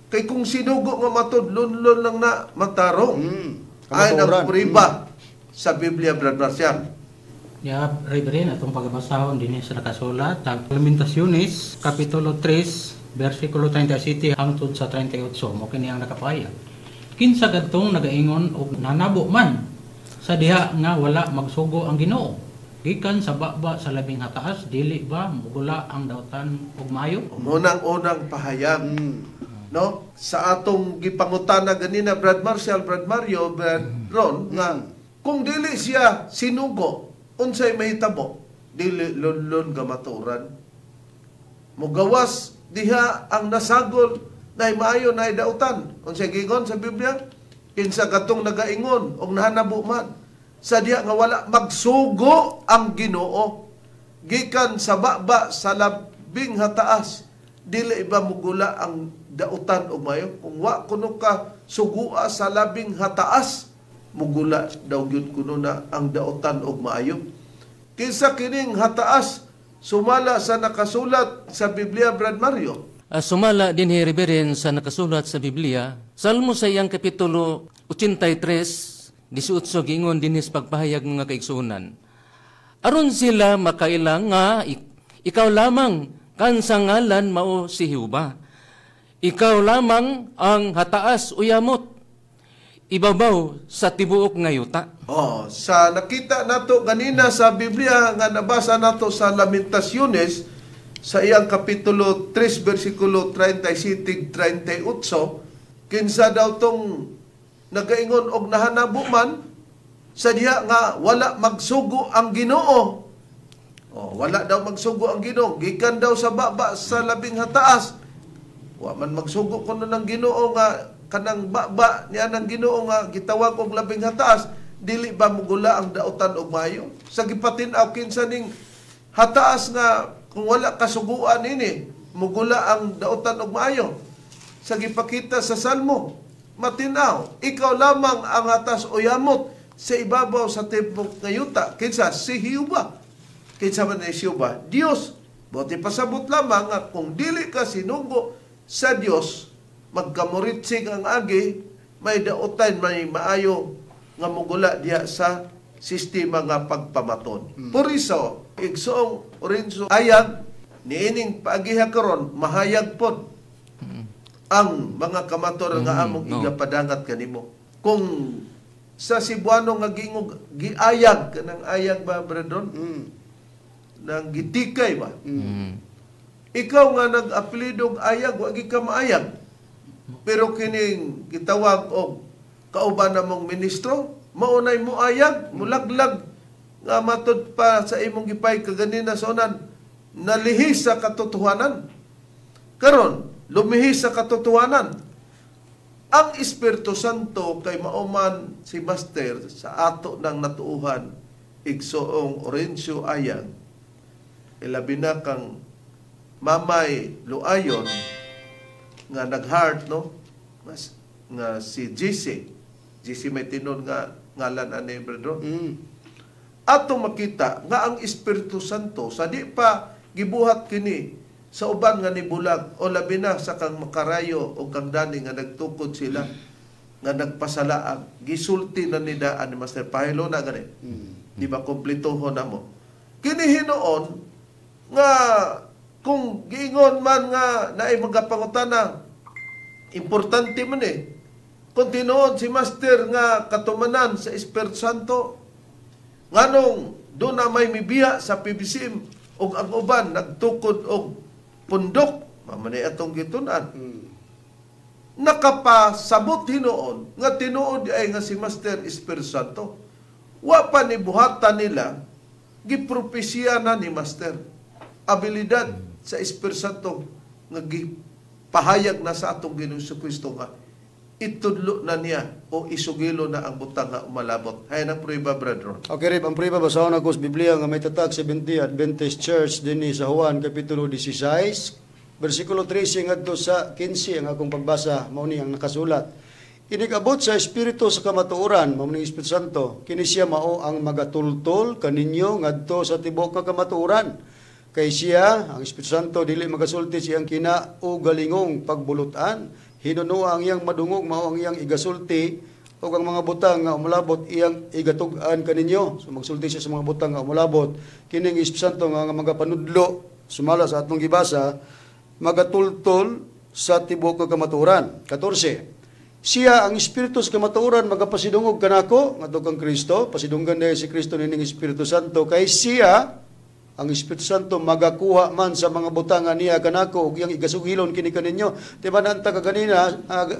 Kay kung sinugo nga matud, lunlun lang na matarong. Ay Kamatuoran. Nagpriba sa Biblia, Brad Marcial. Ya, Reverend, atong pagbasahon dinhi sa nakasulat sa Lamentaciones, Kapitulo 3, versikulo 37 hangtod sa 38, mo kini ang nakapahayag. Kinsa kadtong nagaingon og nanabo man sa diha nga wala magsugo ang Ginoo? Gikan sa baba sa labing hataas, dili ba mugula ang dautan og maayo? Munang unang pahayag, no? Sa atong gipangutana ganina, Brad Marcial, Brad Mario, Brad Ron, nga kung dili siya sinugo, unsay mahitabo? Dili lunlun gamaturan. Mugawas diha ang nasagol na maayo na dautan. Unsay giingon sa Biblia? Kinsa katong nagaingon og nahanabo man sa diha nga wala magsugo ang Ginoo, gikan sa baba sa labing hataas, dili ba mugula ang dautan og maayo? Kung wa kuno ka sugua sa labing hataas, mugula daw gyud kuno na ang dautan og maayo. Kinsa kining hataas sumala sa nakasulat sa Biblia, Brad Mario? Sumala dinhi, Reverend, sa nakasulat sa Biblia, Salmo sa iyang kapitulo 83, 18, giingon dinhi sa pagpahayag, mga kaigsuonan. Aron sila makaila nga ikaw lamang kan sa ngalan mao si Jehova. Ikaw lamang ang hataas uyamot ibabaw sa tibuok nga yuta. Oh, sa nakita nato ganina sa Biblia nga nabasa nato sa Lamentaciones sa iyang kapitulo 3 bersikulo 37 38, kinsa daw tong nagaingon og nahanabo man sa diha nga wala magsugo ang Ginoo. Oh, wala daw magsugo ang Ginoo, gikan daw sa baba sa labing hataas. Wa man magsugo kuno ng Ginoo nga kanang baba niya ng Ginoo nga gitawag og labing hataas, dili ba mugula ang dautan og maayo? Sa gipatin-aw kinsa ning hataas nga kung wala kasuguan ini, mugula ang dautan og maayo. Sa gipakita sa Salmo, matinaw, ikaw lamang ang hatas o yamot sa ibabaw sa tibok nga yuta. Kinsa? Si Jehova. Kinsa man ni Jehova? Dios. Buti pasabot lamang nga kung dili ka sinugo sa Dios, magkamuritsig ang agi, may dautan, may maayo nga mugula diha sa sistema nga pagpamaton. Por iso, igsoong Orenzo Ayag, niining paagiha karon mahayag pod ang mga kamatuoran nga among igapadangat kanimo. Kung sa Cebuano nga gingog giayag kanang ayag ba, Brandon? Nang gitikay ba? Ikaw nga nag-apelidog ayag, wa gi ka maayag. Pero kining gitawag og kauban namong ministro, maunay mo ayag, mulaglag nga matud pa sa imong gipay kaganina sa unan, nalihis sa katotohanan. Karon, lumihis sa katotohanan. Ang Espiritu Santo kay mauman si Master sa ato ng natuuhan, igsoong Orencio Ayag, ilabi na kang Mamay Luayon nga nag-heart, no, nga si GC. GC may tinon nga ngalan ani, brethren. Atong makita nga ang Espiritu Santo sa di pa gibuhat kini sa uban nga nibulag o labi na sa kang Makarayo o kang Dani nga nagtukod sila nga nagpasalaag, gisulti na nida ani Master Pahilo na gani. Di ba kompletohon na mo? Kini hinuon nga kung giingon man nga naay magapangutana, importante man eh. Kung tinuod si Master nga katumanan sa Espiritu Santo, nganong doon na may mibiya sa PBCM og ang uban nagtukod og pundok, mamanay atong gitun-an. Nakapasabot hinuon nga tinuod ay nga si Master Espiritu Santo. Wa pa ni buhatan nila, gipropesya na ni Master. Abilidad sa Espiritu Santo nga gipahayag na sa atong Ginoong Kristo nga itudlo na niya o isugilo na ang butang nga umalabot. Hay ng prueba, brethren. Okay, Rip, ang prueba, basahon ako sa Biblia nga may tatag 70 Adventist Church dinhi sa Juan, Kapitulo 16, versikulo 13 ngadto sa 15 ang akong pagbasa, mao ni ang nakasulat. Inigabot sa Espiritu sa kamatuoran, mao ni Espiritu Santo, kini siya mao ang magatultol kaninyo ngadto sa tibuok nga kamatuoran. Kay siya, ang Espiritu Santo, dili magasulti siyang kinaugalingong pagbulutan. Hinunoa ang iyang madungog, mao ang iyang igasulti, ug ang mga butang nga umulabot iyang igatug-an kaninyo. So magsulti siya sa mga butang nga umulabot. Kining Espiritu Santo nga magapanudlo, sumala sa atong gibasa, magatultol sa tibuok nga kamatuoran. 14. Siya ang Espiritu sa kamatuoran magapasidungog kanako ngadto kang Kristo, pasidunggan dahil si Kristo nining Espiritu Santo, kay siya ang Espiritu Santo magakuha man sa mga butangan niya kanako ug iyang igasugilon kini kaninyo. Di ba nanta kaganina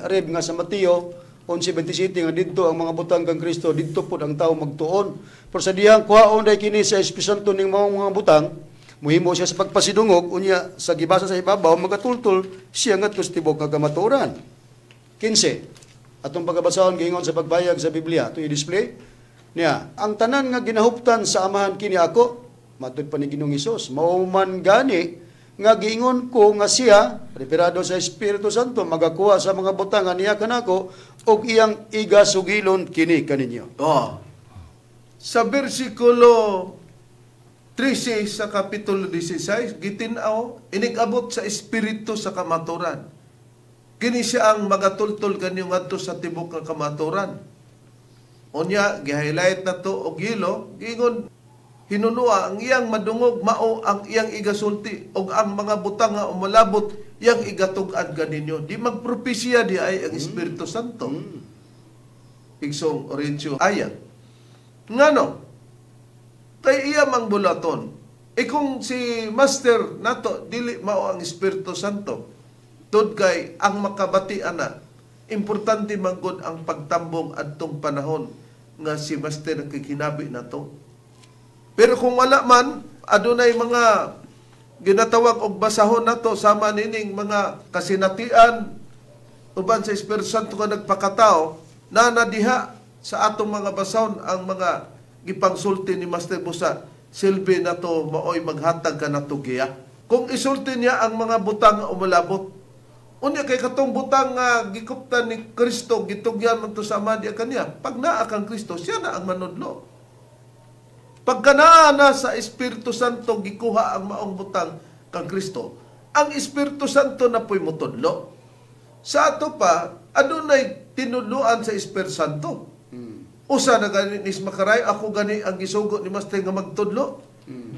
Reb nga sa Mateo 11:27 nga didto ang mga butang kang Kristo, didto pud ang tao magtuon. Pero sa dihang kuhaon day kini sa Espiritu Santo ning maong mga butang, muhimo siya sa pagpasidungog, unya sa gibasa sa ibabaw magatultol siya ngadto sa tibuok nga kamatuoran. 15. Atong pagabasahon giingon sa pagbayag sa Biblia, ato i-display niya ang tanan nga ginahuptan sa Amahan kini ako, matud pa ni Ginoong Hesus, mao man gani nga giingon ko nga siya, referado sa Espiritu Santo, magakuha sa mga butang nga niya kanako ug iyang igasugilon kini kaninyo. Oh. Sa bersikulo 13 sa Kapitulo 16, gitin-aw, inigabot sa Espiritu sa kamaturan. Kini siya ang magatultol kanyo ngadto sa tibuok nga kamaturan. Unya, gi-highlight na to og yelo, giingon hinunua ang iyang madungog mao ang iyang igasulti ug ang mga butang nga umalabot iyang igatug-an kaninyo. Di magpropesya di ay ang Espiritu Santo. Igsoong Orencio Ayag. Ngano? Kay iya mang bulaton. E kung si Master nato dili mao ang Espiritu Santo, tud kay ang makabati ana, importante man gud ang pagtambong adtong panahon nga si Master ang kikinabi nato. Pero kung wala man, adunay mga Ginatawag og basahon nato sama nining mga kasinatian uban sa Espiritu Santo nga nagpakatao na nadiha sa atong mga basahon ang mga gipangsulti ni Master Busa silbi nato maoy maghatag kanato giya. Kung isulti niya ang mga butang nga umalabot, unya kay katong butang nga gikuptan ni Kristo, gitugyan man to sa Ama diya kaniya. Pag naa kang Kristo, siya na ang manudlo. Pagka naa na sa Espiritu Santo gikuha ang maong butang kang Kristo, ang Espiritu Santo na po'y mutudlo. Sa ato pa, adunay tinudloan sa Espiritu Santo. Usa na gani ni Makaray, ako gani ang gisugo ni Master nga magtudlo.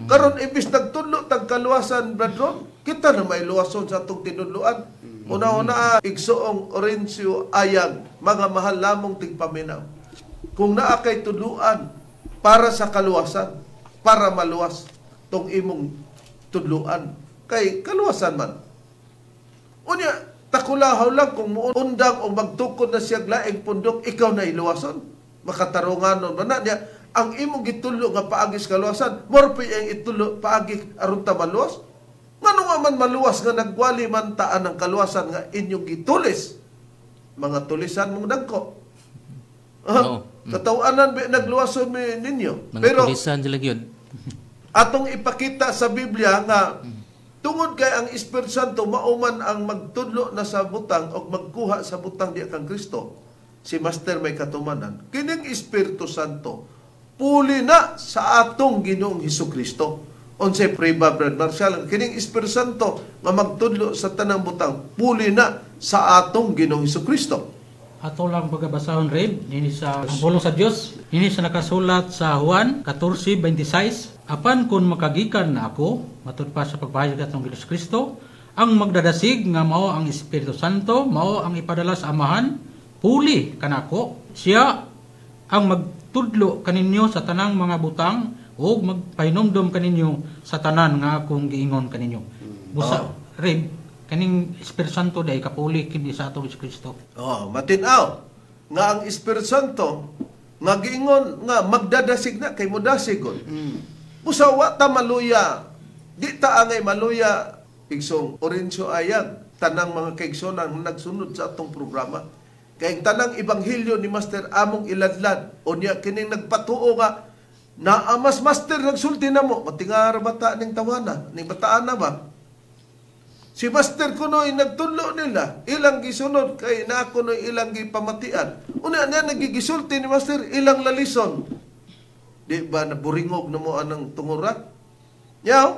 Karon imbis nagtudlo tag kaluwasan, brethren, kita na may luwason sa atong tinudloan. Una-una, igsoong Orencio Ayag, mga mahal lamong tigpaminaw. Kung naa kay tudloan para sa kaluwasan, para maluwas tong imong tudloan, kay kaluwasan man. Unya, takulahaw lang kung muundang o magtukod na siya laing pundok, ikaw na iluwason. Makatarunganon man na niya, ang imong gitulo nga paagi sa kaluwasan, moro ang itulo paagi aron ta maluwas. Ngano nga man maluwas nga nagwali man taan ang kaluwasan nga inyong gitulis? Mga tulisan mong dagko. Oo. Katawanan ba nagluwason mi ninyo? Mga pero tulisan sila gyud. Atong ipakita sa Biblia nga tungod kay ang Espiritu Santo mauman ang magtudlo na sa butang o magkuha sa butang diya kang Kristo. Si Master may katumanan. Kining Espiritu Santo puli na sa atong Ginoong Hesus Kristo. Unsay priba, Brad Marcial, kining Espiritu Santo nga magtudlo sa tanang butang puli na sa atong Ginoong Hesus Kristo. Ato lang pagkabasahon rin, nini sa ang pulong sa Dios, nini sa nakasulat sa Juan 14:26, apan kung makagikan na ako, matud pa sa pagpahayag atong Ginoong Kristo, ang magdadasig nga mao ang Espiritu Santo, mao ang ipadala sa Amahan, puli kanako, siya ang magtudlo kaninyo sa tanang mga butang ug magpahinumdom kaninyo sa tanan nga akong giingon kaninyo. Busa, Reb, kaning Espiritu Santo day kapuli kini sa atong Hesus Kristo. Oh, matinaw nga ang Espiritu Santo nga giingon nga magdadasig na kay modasigon. Usa wa ta maluya, di ta angay maluya igsong Orencio Ayag, tanang mga kaigsonan nga nagsunod sa atong programa. Kay ang tanang ebanghelyo ni Master among iladlad unya kining nagpatuo nga naamas Master nagsulti namo, matingara bata ning tawana, ning bataan na ba? Si Master kunoy nagtunlo nila, ilang gisunod kay na kunoy ilang gipamatian. Una niya nagigisulti ni Master ilang lalison. Di ba naburingog na mo anang tungura? Yaw,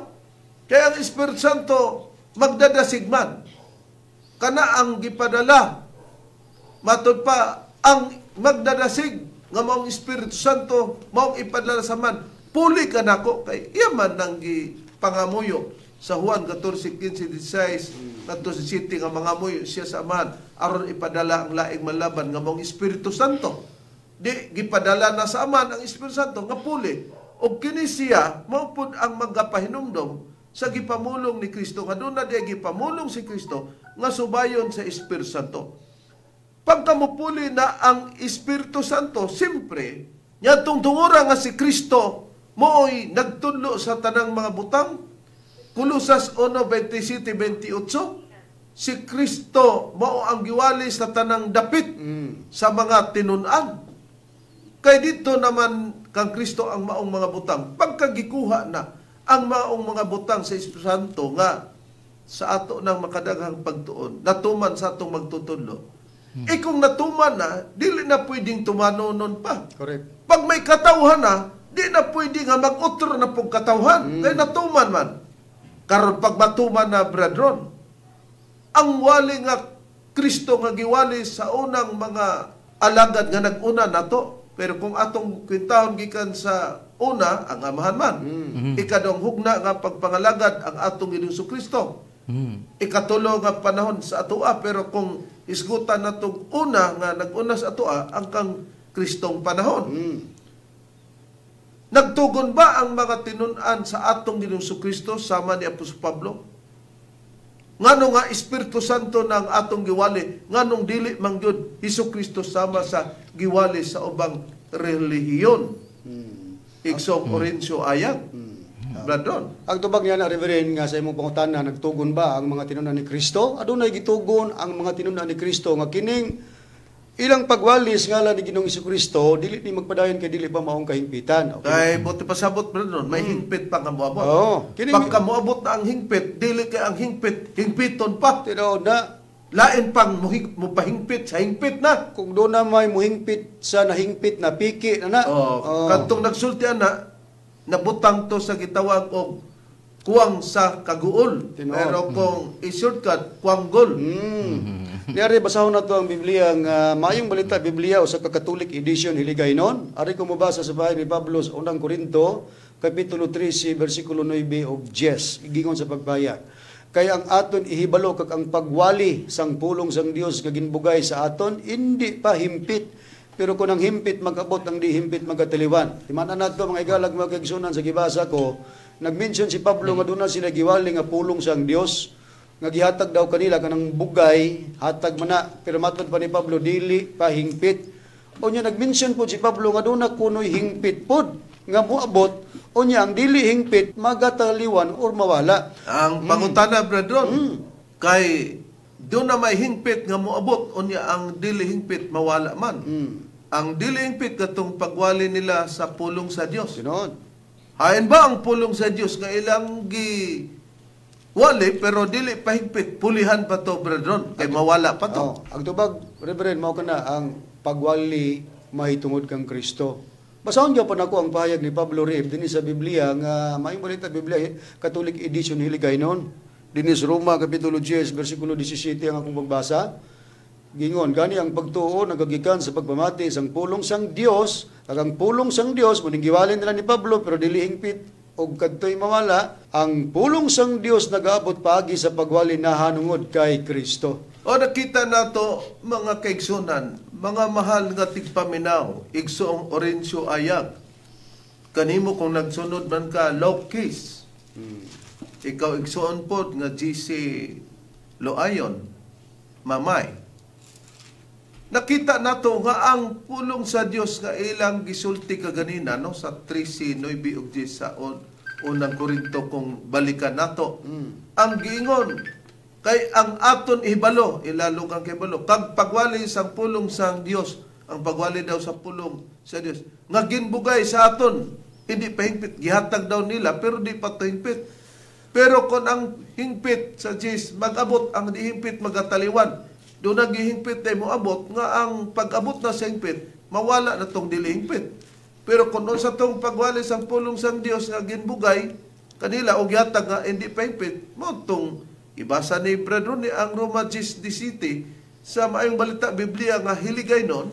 kaya ang Espiritu Santo magdadasigman. Kana ang gipadala. Matud pa ang magdadasig nga maong Espiritu Santo maong ipadala sa man. Puli ka nako kay iya man nang gipangamuyo sa Juan 14:15-16 ngadto sa city nga mangamuyo siya sa Amahan aron ipadala ang laing malaban nga maong Espiritu Santo. Di gipadala na sa Amahan ang Espiritu Santo nga puli. Og kini siya mao pud ang magapahinumdom sa gipamulong ni Kristo nga doon na di gipamulong si Kristo nga subayon sa Espiritu Santo. Pagkamupuli na ang Espiritu Santo, siyempre, niyadtong tungura nga si Kristo mooy nagtudlo sa tanang mga butang. Kolosas 1:27-28, si Kristo mao ang giwali sa tanang dapit sa mga tinun-an. Kay dito naman kang Kristo ang maong mga butang. Pagkagikuha na ang maong mga butang sa Espiritu Santo nga sa ato ng makadaghang pagtuon, natuman sa atong magtutudlo. Eh kung natuman na, dili na pwedeng tumanonon pa. Correct. Pag may katawhan na, di na pwede nga mag-utro na pong katawhan. Kaya natuman man. Karon pag matuman na, brethren, ang wali nga Kristo nga giwali sa unang mga alagad nga nag-una nato. Pero kung atong kwentahon gikan sa una, ang amahan man. Ikadong hugna nga pagpangalagad ang atong Ginoong Kristo. Ikatulo nga panahon sa atoa, pero kung isgutan natong una nga nag-una sa atoa, ang kang Kristong panahon. Nagtugon ba ang mga tinun-an sa atong Ginoong Kristo sama ni Apostol Pablo? Ngano nga Espiritu Santo na ang atong giwali, nganong dili man gyud Hesus Kristo sama sa giwali sa ubang relihiyon? Igsoong Orencio Ayag. Brad Ron. Ang tubag niya na, Reverend, nga sa imong pangutana, nagtugon ba ang mga tinunan ni Kristo? Adunay gitugon ang mga tinunan ni Kristo nga kining ilang pagwalis ngalan ni Ginoong Kristo dili ni magpadayon kay dili pa maong kahingpitan. Okay. Kay buti pasabot, Brad Ron, may hingpit pa nga moabot. Oo. Pagka moabot na ang hingpit, dili kay ang hingpit, hingpiton pa. Tinuod na. Lain pang mupahingpit sa hingpit na. Kung doon na may muhingpit sa nahingpit na piki na na. Oh, kadtong nagsulti ana, nabutang to sa gitawag og kuwang sa kaguol. Tinuod. Pero kung i-shortcut, kuwanggol. Diari basahon nato ang Biblia nga Maayong Balita Biblia o sa Catholic edition Hiligaynon. Ari ko mobasa sa bahin ni Pablo sa Unang Korinto kapitulo 13 bersikulo 9 ug 10, giingon sa pagpahayag. Kay ang aton ihibalo kag ang pagwali sang pulong sang Dios nga ginbugay sa aton hindi pa himpit, pero kung ang himpit mag-abot, ang di himpit magataliwan. Timan nato, mga igalag, mga kaigsunan, sa gibasa ko, nag-mention si Pablo nga duna sila giwali nga pulong sang Dios nga gihatag daw kanila kanang bugay, hatag man na, pero matod pa ni Pablo dili pa hingpit. Unya nag-mention po si Pablo nga duna kunoy hingpit pod nga moabot, unya ang dili hingpit magataliwan or mawala. Ang pangutana, Brad Ron, kay doon na may hingpit nga moabot, unya ang dili hingpit mawala man. Ang dili hingpit katong pagwali nila sa pulong sa Dios. Tinuod. Hain ba ang pulong sa Dios nga ilang gi wali pero dili pa hingpit, pulihan pa to, Brad Ron, kay mawala pa to. Oh, ang tubag, Reverend, mao kana ang pagwali mahitungod kang Kristo. Basahon gyud pa nako ang pahayag ni Pablo Rib dinhi sa Biblia nga Maayong Balita Biblia Catholic edition Hiligaynon. Dinhi sa Roma kapitulo 10 bersikulo 17 ang akong pagbasa. Gingon, gani ang pagtuo nagagikan sa pagpamati sang pulong sang Dios, kag ang pulong sang Dios muning giwali nila ni Pablo pero dili hingpit og kadtoy mawala, ang pulong sang Dios nagaabot paagi sa pagwali nahanungod kay Kristo. O nakita nato, mga kaigsunan, mga mahal nga tigpaminaw, igsoong Orencio Ayag. Kanimo kung nagsunod man ka, Lokis. Ikaw igsoon pod nga GC Loayon, Mamay. Nakita nato nga ang pulong sa Dios nga ilang gisulti kaganina, no, sa 13:9 ug 10 sa Unang Korinto, kung balikan nato. Ang giingon kay ang aton ihibalo, ilalo kang kibalo kag pagwali sang pulong sang Dios, ang pagwali daw sa pulong sa Dios nga ginbugay sa aton hindi pa hingpit, gihatag daw nila pero di pa to hingpit. Pero kung ang hingpit sa Diyos mag-abot, ang di hingpit magataliwan. Do nagihingpit ay moabot nga ang pag-abot na sa hingpit, mawala na tong dili hingpit. Pero kung unsa tong pagwali sang pulong sang Dios nga ginbugay kanila og gihatag nga hindi pa hingpit, mo tong ibasa ni Brad Ronnie ang Roma 10:17 sa Maayong Balita Biblia nga Hiligaynon.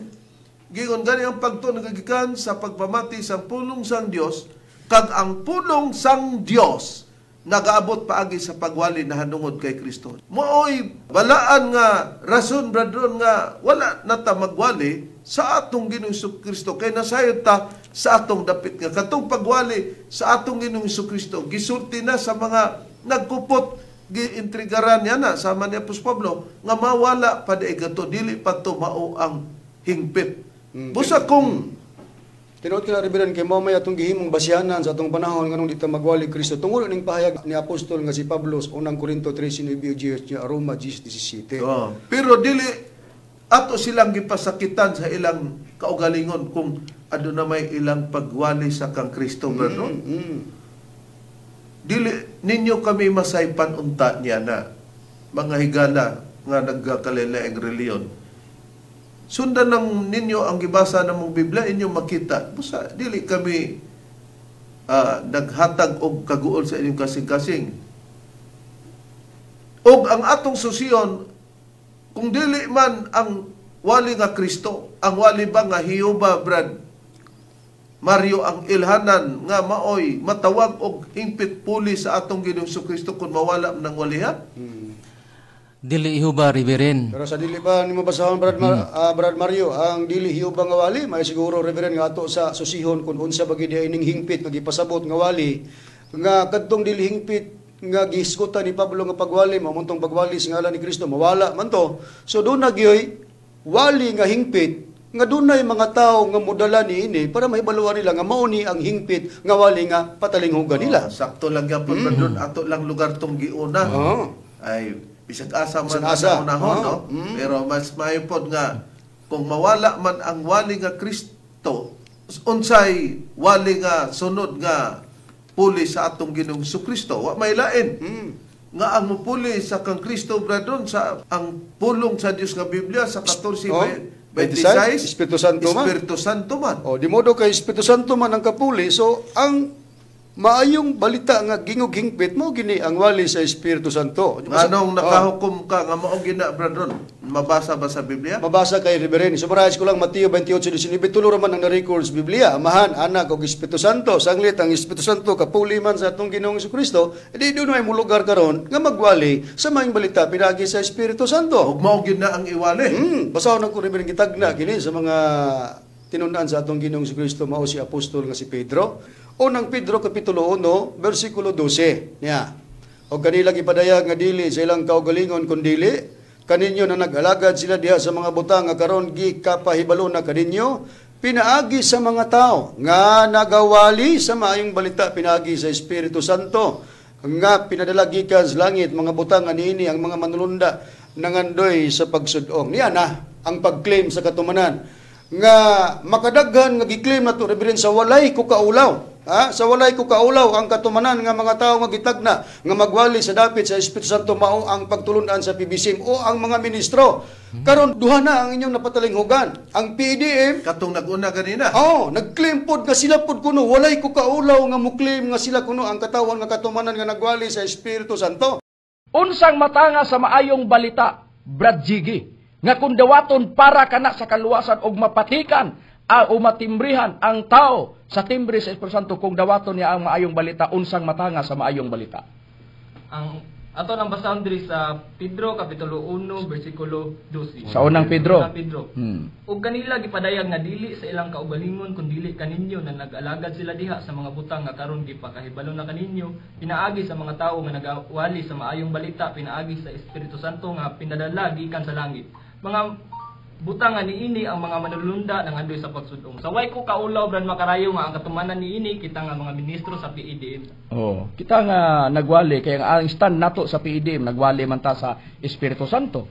Gingon, gani ang pagtuo nagagikan sa pagpamati sang pulong sang Dios, kag ang pulong sang Dios nagaabot paagi sa pagwali nahanungod kay Kristo. Maoy balaan nga rason, Brad Ron, nga wala na ta magwali sa atong Ginoong Kristo kay nasayod ta sa atong dapit nga katong pagwali sa atong Ginoong Kristo gisulti na sa mga nagkupot, giintrigaran niya na sama ni Apostol Pablo nga mawala pa di kato, dili pa to mao ang hingpit. Busa kung Tinuod kina, Reverend, kay mao may atong gihimong basyanan sa atong panahon nganong di ta magwali Kristo. Tungod ning pahayag ni Apostol nga si Pablo sa Unang Korinto 13:9 ug Roma 10:17. Oh. Pero dili ato silang gipasakitan sa ilang kaugalingon kung aduna may ilang pagwali sa kang Kristo, brother. Dili ninyo kami masaypan unta niya na mga higala nga nagkakalaing reliyon. Sundan lang ninyo ang gibasa ng mong Biblia, inyong makita. Busa dili kami naghatag og kaguol sa inyong kasing-kasing. Og ang atong susiyon, kung dili man ang wali nga Kristo, ang wali ba nga Jehova, Brad Mario, ang ilhanan nga maoy matawag og hingpit puli sa atong Ginoong Kristo kung mawala ng walihan? Dili Jehova, Reverend. Pero sa dili pa nimo basahon, Brad Mario, ang dili Jehova nga wali, may siguro, Reverend, nga ato sa susihon kung unsa ba gid ining hingpit nga gipasabot nga wali nga kadtong dili hingpit nga gihisgutan ni Pablo nga pagwali mao tong pagwali sa ngalan ni Kristo, mawala man to. So doon na gyoy wali nga hingpit. nga dunay mga tao nga modala niini para mahibaluan nila nga mao ni ang hingpit nga wali nga patalinghugan nila. Oh, sakto lang gyapon mm. Ato lang lugar tong giuna. Oh. Ay bisag asa man asa unahon, no? Pero mas maayo pod nga kung mawala man ang wali nga Kristo, unsay wali nga sunod nga puli sa atong Ginoong Kristo, wa may lain. Nga ang mupuli sa kang Kristo, brethren, sa ang pulong sa Dios nga Biblia sa 14 26, Espiritu Santo man. Espiritu Santo man. O, di modo kay Espiritu Santo man ang kapuli. So, ang maayong balita nga gingog hingpit mo gini ang wali sa Espiritu Santo. Anong nakahukom ka nga mao gina, brethren? Mabasa ba sa Biblia? Mabasa kay Reverend. Summarize ko lang Mateo 28:19. Tulo ra man ang na-record sa Biblia. Amahan, Anak ug Espiritu Santo. Sanglit ang Espiritu Santo kapuli man sa atong Ginoong Kristo, di dunay mo lugar karon nga magwali sa maayong balita pinaagi sa Espiritu Santo. Ug mao gina ang iwali. Basahon ako Reverend gitagna kini sa mga tinun-an sa atong Ginoong Kristo mao si apostol nga si Pedro. Unang Pedro kapitulo 1 bersikulo 12. Niya. Og kanila gipadayag nga dili sa ilang kaugalingon kundili kaninyo na nag-alagad sila diha sa mga butang nga karon gikapahibalo na kaninyo pinaagi sa mga tao nga nagawali sa maayong balita pinaagi sa Espiritu Santo nga pinadala gikan sa langit mga butang nga niini ang mga manulunda nangandoy sa pagsudong. Niya na ang pag-claim sa katumanan nga makadaghan nga gi-claim nato Reverend sa walay ko kaulaw. Ha? Sa walay ko kaulaw ang katumanan nga mga tao nga gitagna nga magwali sa dapit sa Espiritu Santo mao ang pagtulunan sa PBCM o ang mga ministro. Karon duha na ang inyong napatalinghugan. Ang PDM katong nag-una ganina. Oh, nag-claim pod nga sila pod kuno walay ko kaulaw nga mo-claim nga sila kuno ang katawan nga katumanan nga nagwali sa Espiritu Santo. Unsang matanga sa maayong balita, Brad Jiggy, nga kung dawaton para kana sa kaluwasan og mapatikan o matimbrihan ang tao sa timbre sa Espiritu Santo kung dawaton niya ang maayong balita, unsang matanga sa maayong balita. Ang ato nang basahon diri sa Pedro kapitulo 1 bersikulo 12. Sa unang Pedro. Unang Pedro. Ug kanila gipadayag nga dili sa ilang kaugalingon kun dili kaninyo na nag-alagad sila diha sa mga butang nga karon gipakahibalo na kaninyo pinaagi sa mga tawo nga nagawali sa maayong balita pinaagi sa Espiritu Santo nga pinadala gikan sa langit. Mga butang nga niini ang mga manulunda nangandoy sa pagsudong. Sa way ko kaulaw Brad Makarayo nga ang katumanan niini kita nga mga ministro sa PEDM. Oh, kita nga nagwali kay ang stand nato sa PEDM nagwali man ta sa Espiritu Santo.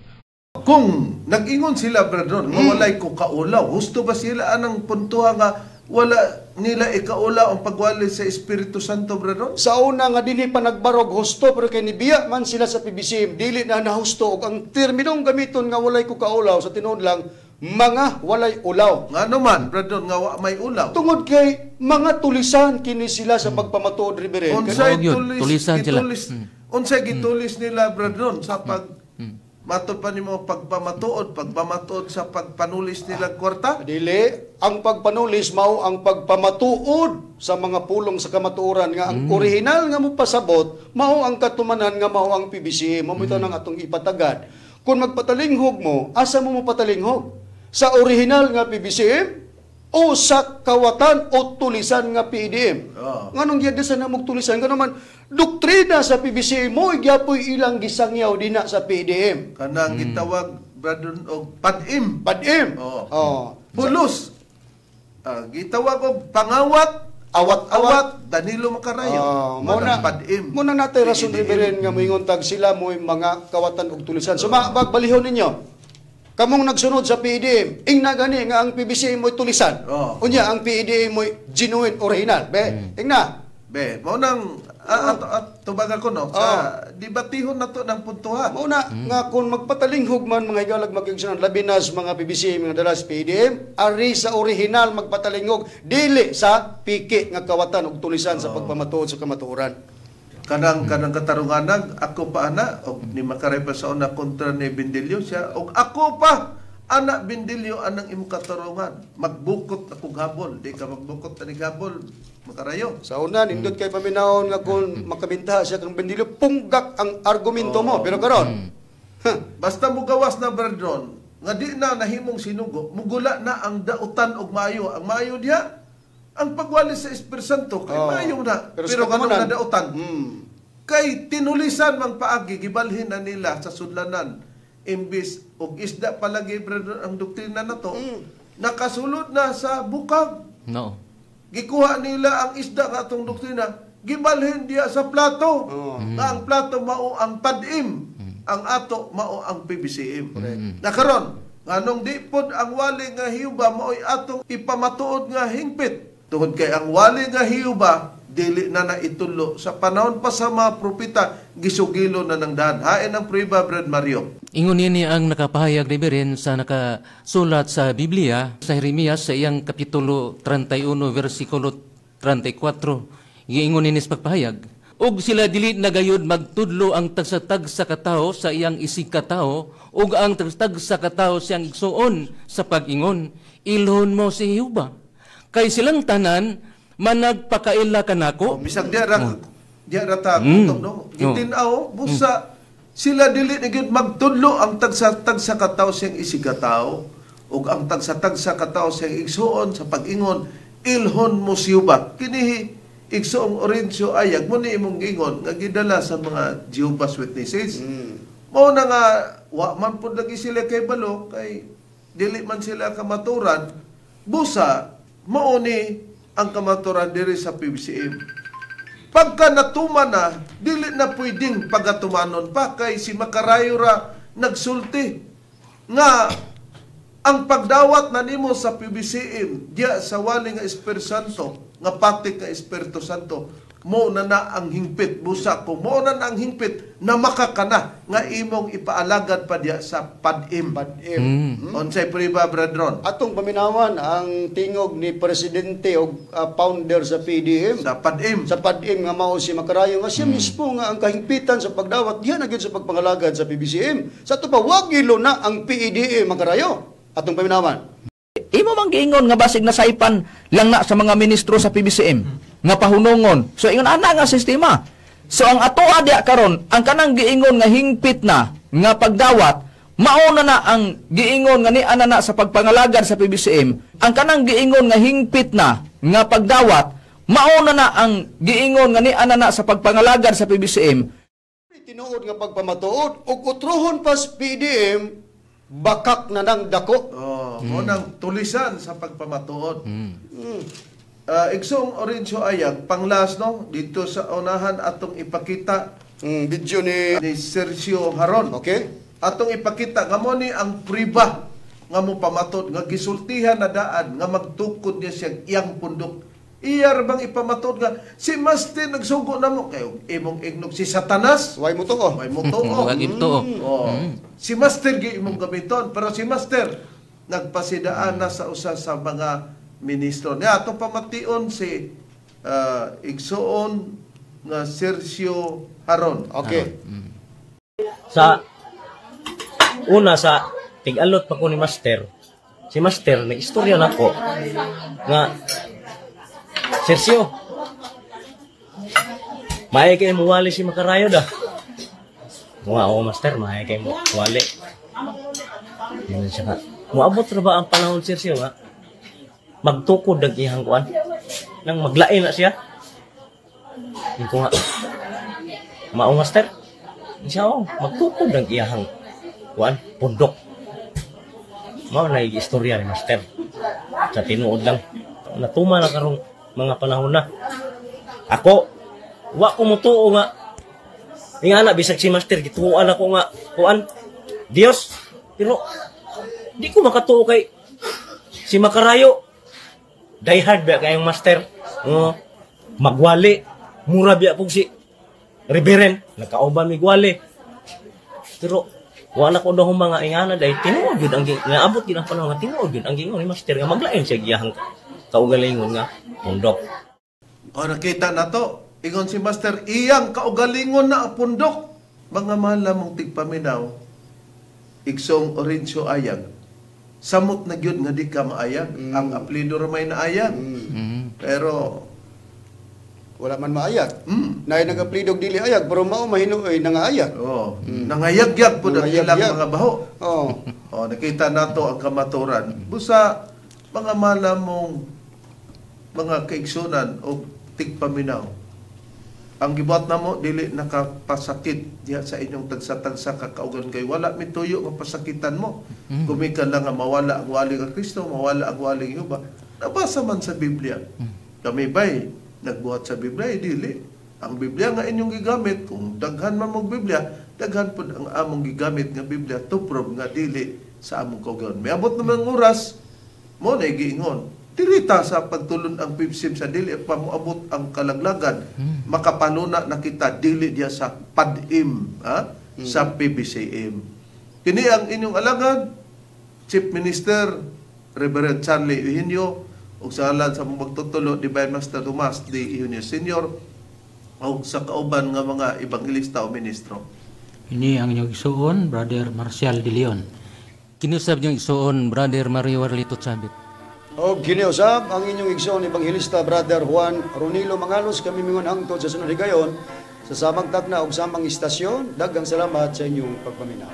Kung nag-ingon sila, brethren, nga walay ko kaulaw, husto ba sila anang puntuha nga wala nila ikaulaw ang pagwali sa Espiritu Santo, brethren? Sa una nga dili pa nagbarog husto pero kay nibiya man sila sa PBCM dili na nahusto og ang terminong gamiton nga walay ko kaulaw sa tinuod lang mga walay ulaw. Ngano man, brethren, nga wa may ulaw? Tungod kay mga tulisan kini sila sa pagpamatuod, Reverend. Unsay Oo, tulisan sila. Unsay gitulis nila, brethren, sa pag matod pa nimo pagpamatuod sa pagpanulis nila kwarta? Dili, ang pagpanulis mao ang pagpamatuod sa mga pulong sa kamatuoran nga ang orihinal nga mopasabot mao ang katumanan nga mao ang PBCM. Mao bitaw nang atong ipatagad. Kung magpatalinghog mo, asa mo mopatalingog? Sa orihinal nga PBCM o sa kawatan o tulisan nga PDM? Oh. Nganong giyad sa namog tulisan? Ngano man doktrina sa PBCM mo gyapoy ilang gisangyaw dina sa PDM. Kanang gitawag, brethren, og padim. Padim. Oh. Oh. Pulos. Gitawag og pangawat, Awat-awat. Danilo Makarayo. Mo na padim. Mo na natay rason, PDM. Reverend, nga moingon tag sila mo'y mga kawatan og tulisan. So balihon ninyo. Kamong nagsunod sa PDM, ingna gani nga ang PBCM mo'y tulisan. Oh. Unya ang PDM mo'y genuine original. Be, ingna. Be, mao nang tubaga ko no, sa debatihon nato ng puntuhan. Mao na nga kung magpatalinghog man mga higalag magigsunan labi na sa mga PBCM nga dala sa PDM, ari sa original magpatalinghog dili sa piki nga kawatan og tulisan sa pagpamatuod sa kamatuoran. Kanang katarunganag ako pa ana og ni Makaray pa sa una kontra ni Bindilyo siya og ako pa ana Bindilyo anang imong katarungan magbukot akong habol di ka magbukot ani habol Makarayo. Sa una nindot kay paminawon nga kung makabintaha siya kang Bindilyo punggak ang argumento mo pero karon basta mugawas na brethren nga di na nahimong sinugo mugula na ang dautan og maayo ang maayo diha ang pagwali sa Espiritu Santo kay maayo na pero kanang nadautan kay tinulisan mang paagi gibalhin na nila sa sudlanan imbis og isda palagi brethren ang doktrina nato. Nakasulod na sa bukag. No. Gikuha nila ang isda nga atong doktrina, gibalhin diya sa plato. Nga ang plato mao ang PADM, ang ato mao ang PBCM. Nakaron, nganong di pod ang wali nga Jehova mao'y atong ipamatuod nga hingpit. Tungod kay ang wali nga Jehova dili na naitulo sa panahon pa sa mga propeta, gisugilo na ng daan. Hain ang prueba, Brad Mario. Ingon nini ang nakapahayag ni Beren sa nakasulat sa Biblia sa Jeremias sa iyang kapitulo 31 versikulo 34. Giingon nini sa pagpahayag, ug sila dili na gayud magtudlo ang tagsa-tagsa ka tawo sa iyang isig katawo ug ang tagsa-tagsa ka tawo siyang igsuon sa pag-ingon, ilhon mo si Jehova. Kay silang tanan managpakaila kanako. Oh, bisag diya ra ta kutob, no. Gitin-aw busa sila dili na gyud magtudlo ang tagsa-tagsa ka tawo siyang isig katawo ug ang tagsa-tagsa ka tawo siyang igsuon sa pag-ingon, ilhon mo si Jehova. Kini igsuong Orencio Ayag mo ni imong giingon nga gidala sa mga Jehovah's Witnesses. Mao na nga wa man pud lagi sila kay balo kay dili man sila kamaturan, busa mao ni ang kamaturan diri sa PBCM. Pagka natuman na, dili na pwedeng pagatumanon pa kay si Makarayo ra nagsulti nga ang pagdawat na nimo sa PBCM diya sa wali nga Espiritu Santo, nga patik nga Espiritu Santo, mo na na ang hingpit. Busa ko mo na na ang hingpit na makakana nga imong ipaalagad pa diya sa PADM. PADM. Unsay priba, Brad Ron? Atong paminawan ang tingog ni presidente o founder sa PDM. Sa PADM. Sa PADM nga mao si Makarayo nga siya mismo nga ang kahingpitan sa pagdawat diya na gyud sa pagpangalagad sa PBCM. Sa ato pa wag ilo na ang PEDM, Makarayo. Atong paminawan. Imo mang giingon nga basig nasaypan lang na sa mga ministro sa PBCM nga pahunongon. So ingon ana nga sistema. So ang atoa diya karon, ang kanang giingon nga hingpit na nga pagdawat, mauna na ang giingon nga niana na sa pagpangalagad sa PBCM. Ang kanang giingon nga hingpit na nga pagdawat, mauna na ang giingon nga niana na sa pagpangalagad sa PBCM. Tinuod nga pagpamatuod ug utrohon pas PDM bakak na nang dako. Oh, mo nang tulisan sa pagpamatuod. Igsoong Orencio Ayag, panglas no, dito sa unahan atong ipakita Video ni Sergio Haron. Okay. Atong ipakita nga mo ni ang priba nga mo pamatod nga gisultihan na daan nga magtukod niya siya iyang pundok. Iya ra bang ipamatod nga si Master nagsugo na mo kay imong ignog si Satanas. Way mo to. Way mo to. Wag ito. Oh. Si Master gi imong gamiton, pero si Master nagpasidaan na sa usa sa mga ministro. Niya atong pamation si igsoon nga Sergio Haron. Okay. Sa una sa tig-alot pa ko ni Master, si Master may istorya nako nga Sergio, maay kay mo wali si Makarayo da. Nga ako Master, maay kay mo wali. Yun siya nga. Moabot ra ba ang panahon Sergio nga? Magtukod ang iyang kuan. Nang maglain na siya. Yun ko nga. Mao Master. Siya oh, magtukod ang iyang kuan, pundok. Mao na istorya ni Master. Sa tinuod lang. Natuma na karong mga panahon na. Ako, wa ko mutuo nga. Nga na, bisag si Master, gituoan ako nga, kuan, Dios. Pero, di ko makatuo kay si Makarayo. Die hard ba kayong Master? Magwali. Mura biya pug si Reverend. Nagkauban migwali. Pero, wala ko daw mga ingana dahil tinuod yun ang naabot yun ang panahon nga tinuod yun ang gingon ni Master nga maglain siya giyahang kaugalingon nga pundok. O nakita na to. Ingon si Master, iyang kaugalingon na pundok. Mga mahal lamang tigpaminaw, igsoong Orencio Ayag, samot na gyud nga di ka maayag. Ang apelido ra may naayag. Pero wala man maayag. Naay nag-aplidog dili ayag pero mao mahinuoy nangaayag. Oh, nangayagyag pud ang ilang mga baho. Oh. Oh, nakita nato ang kamaturan. Busa mga malamong mga kaigsunan o tigpaminaw. Ang gibuhat namo dili nakapasakit diha sa inyong tagsa-tagsa ka kaugalingon kay wala mituyo nga pasakitan mo. Gumikan lang nga mawala ang wali nga Kristo, mawala ang wali nga Jehova. Nabasa man sa Biblia. Kami ba'y nagbuhat sa Biblia? Eh, dili. Ang Biblia nga inyong gigamit, kung daghan man mong Biblia, daghan pud ang among gigamit nga Biblia to prove nga dili sa among kaugalingon. Miabot naman ang oras, mo na giingon. Dirita sa pagtulon ang PBCM sa dili pa moabot ang kalaglagan, makapaluna na kita dili diya sa padim, ha? Sa PBCM. Kini ang inyong alagad, Chief Minister Reverend Charlie Eugenio, ug sa ngalan sa among magtutulo, Divine Master Tomas D. Eugenio Senior, ug sa kauban nga mga ebanghelista o ministro. Ini ang inyong igsuon, Brother Marcial de Leon. Kini usab inyong igsuon, Brother Mario Warlito Chabit. Og kini usab ang inyong igsoon, Ebanghelista Brother Juan Ronilo Mangalos. Kami mingon hangtod sa sunod higayon sa samang takna ug samang istasyon. Daghang salamat sa inyong pagpaminaw.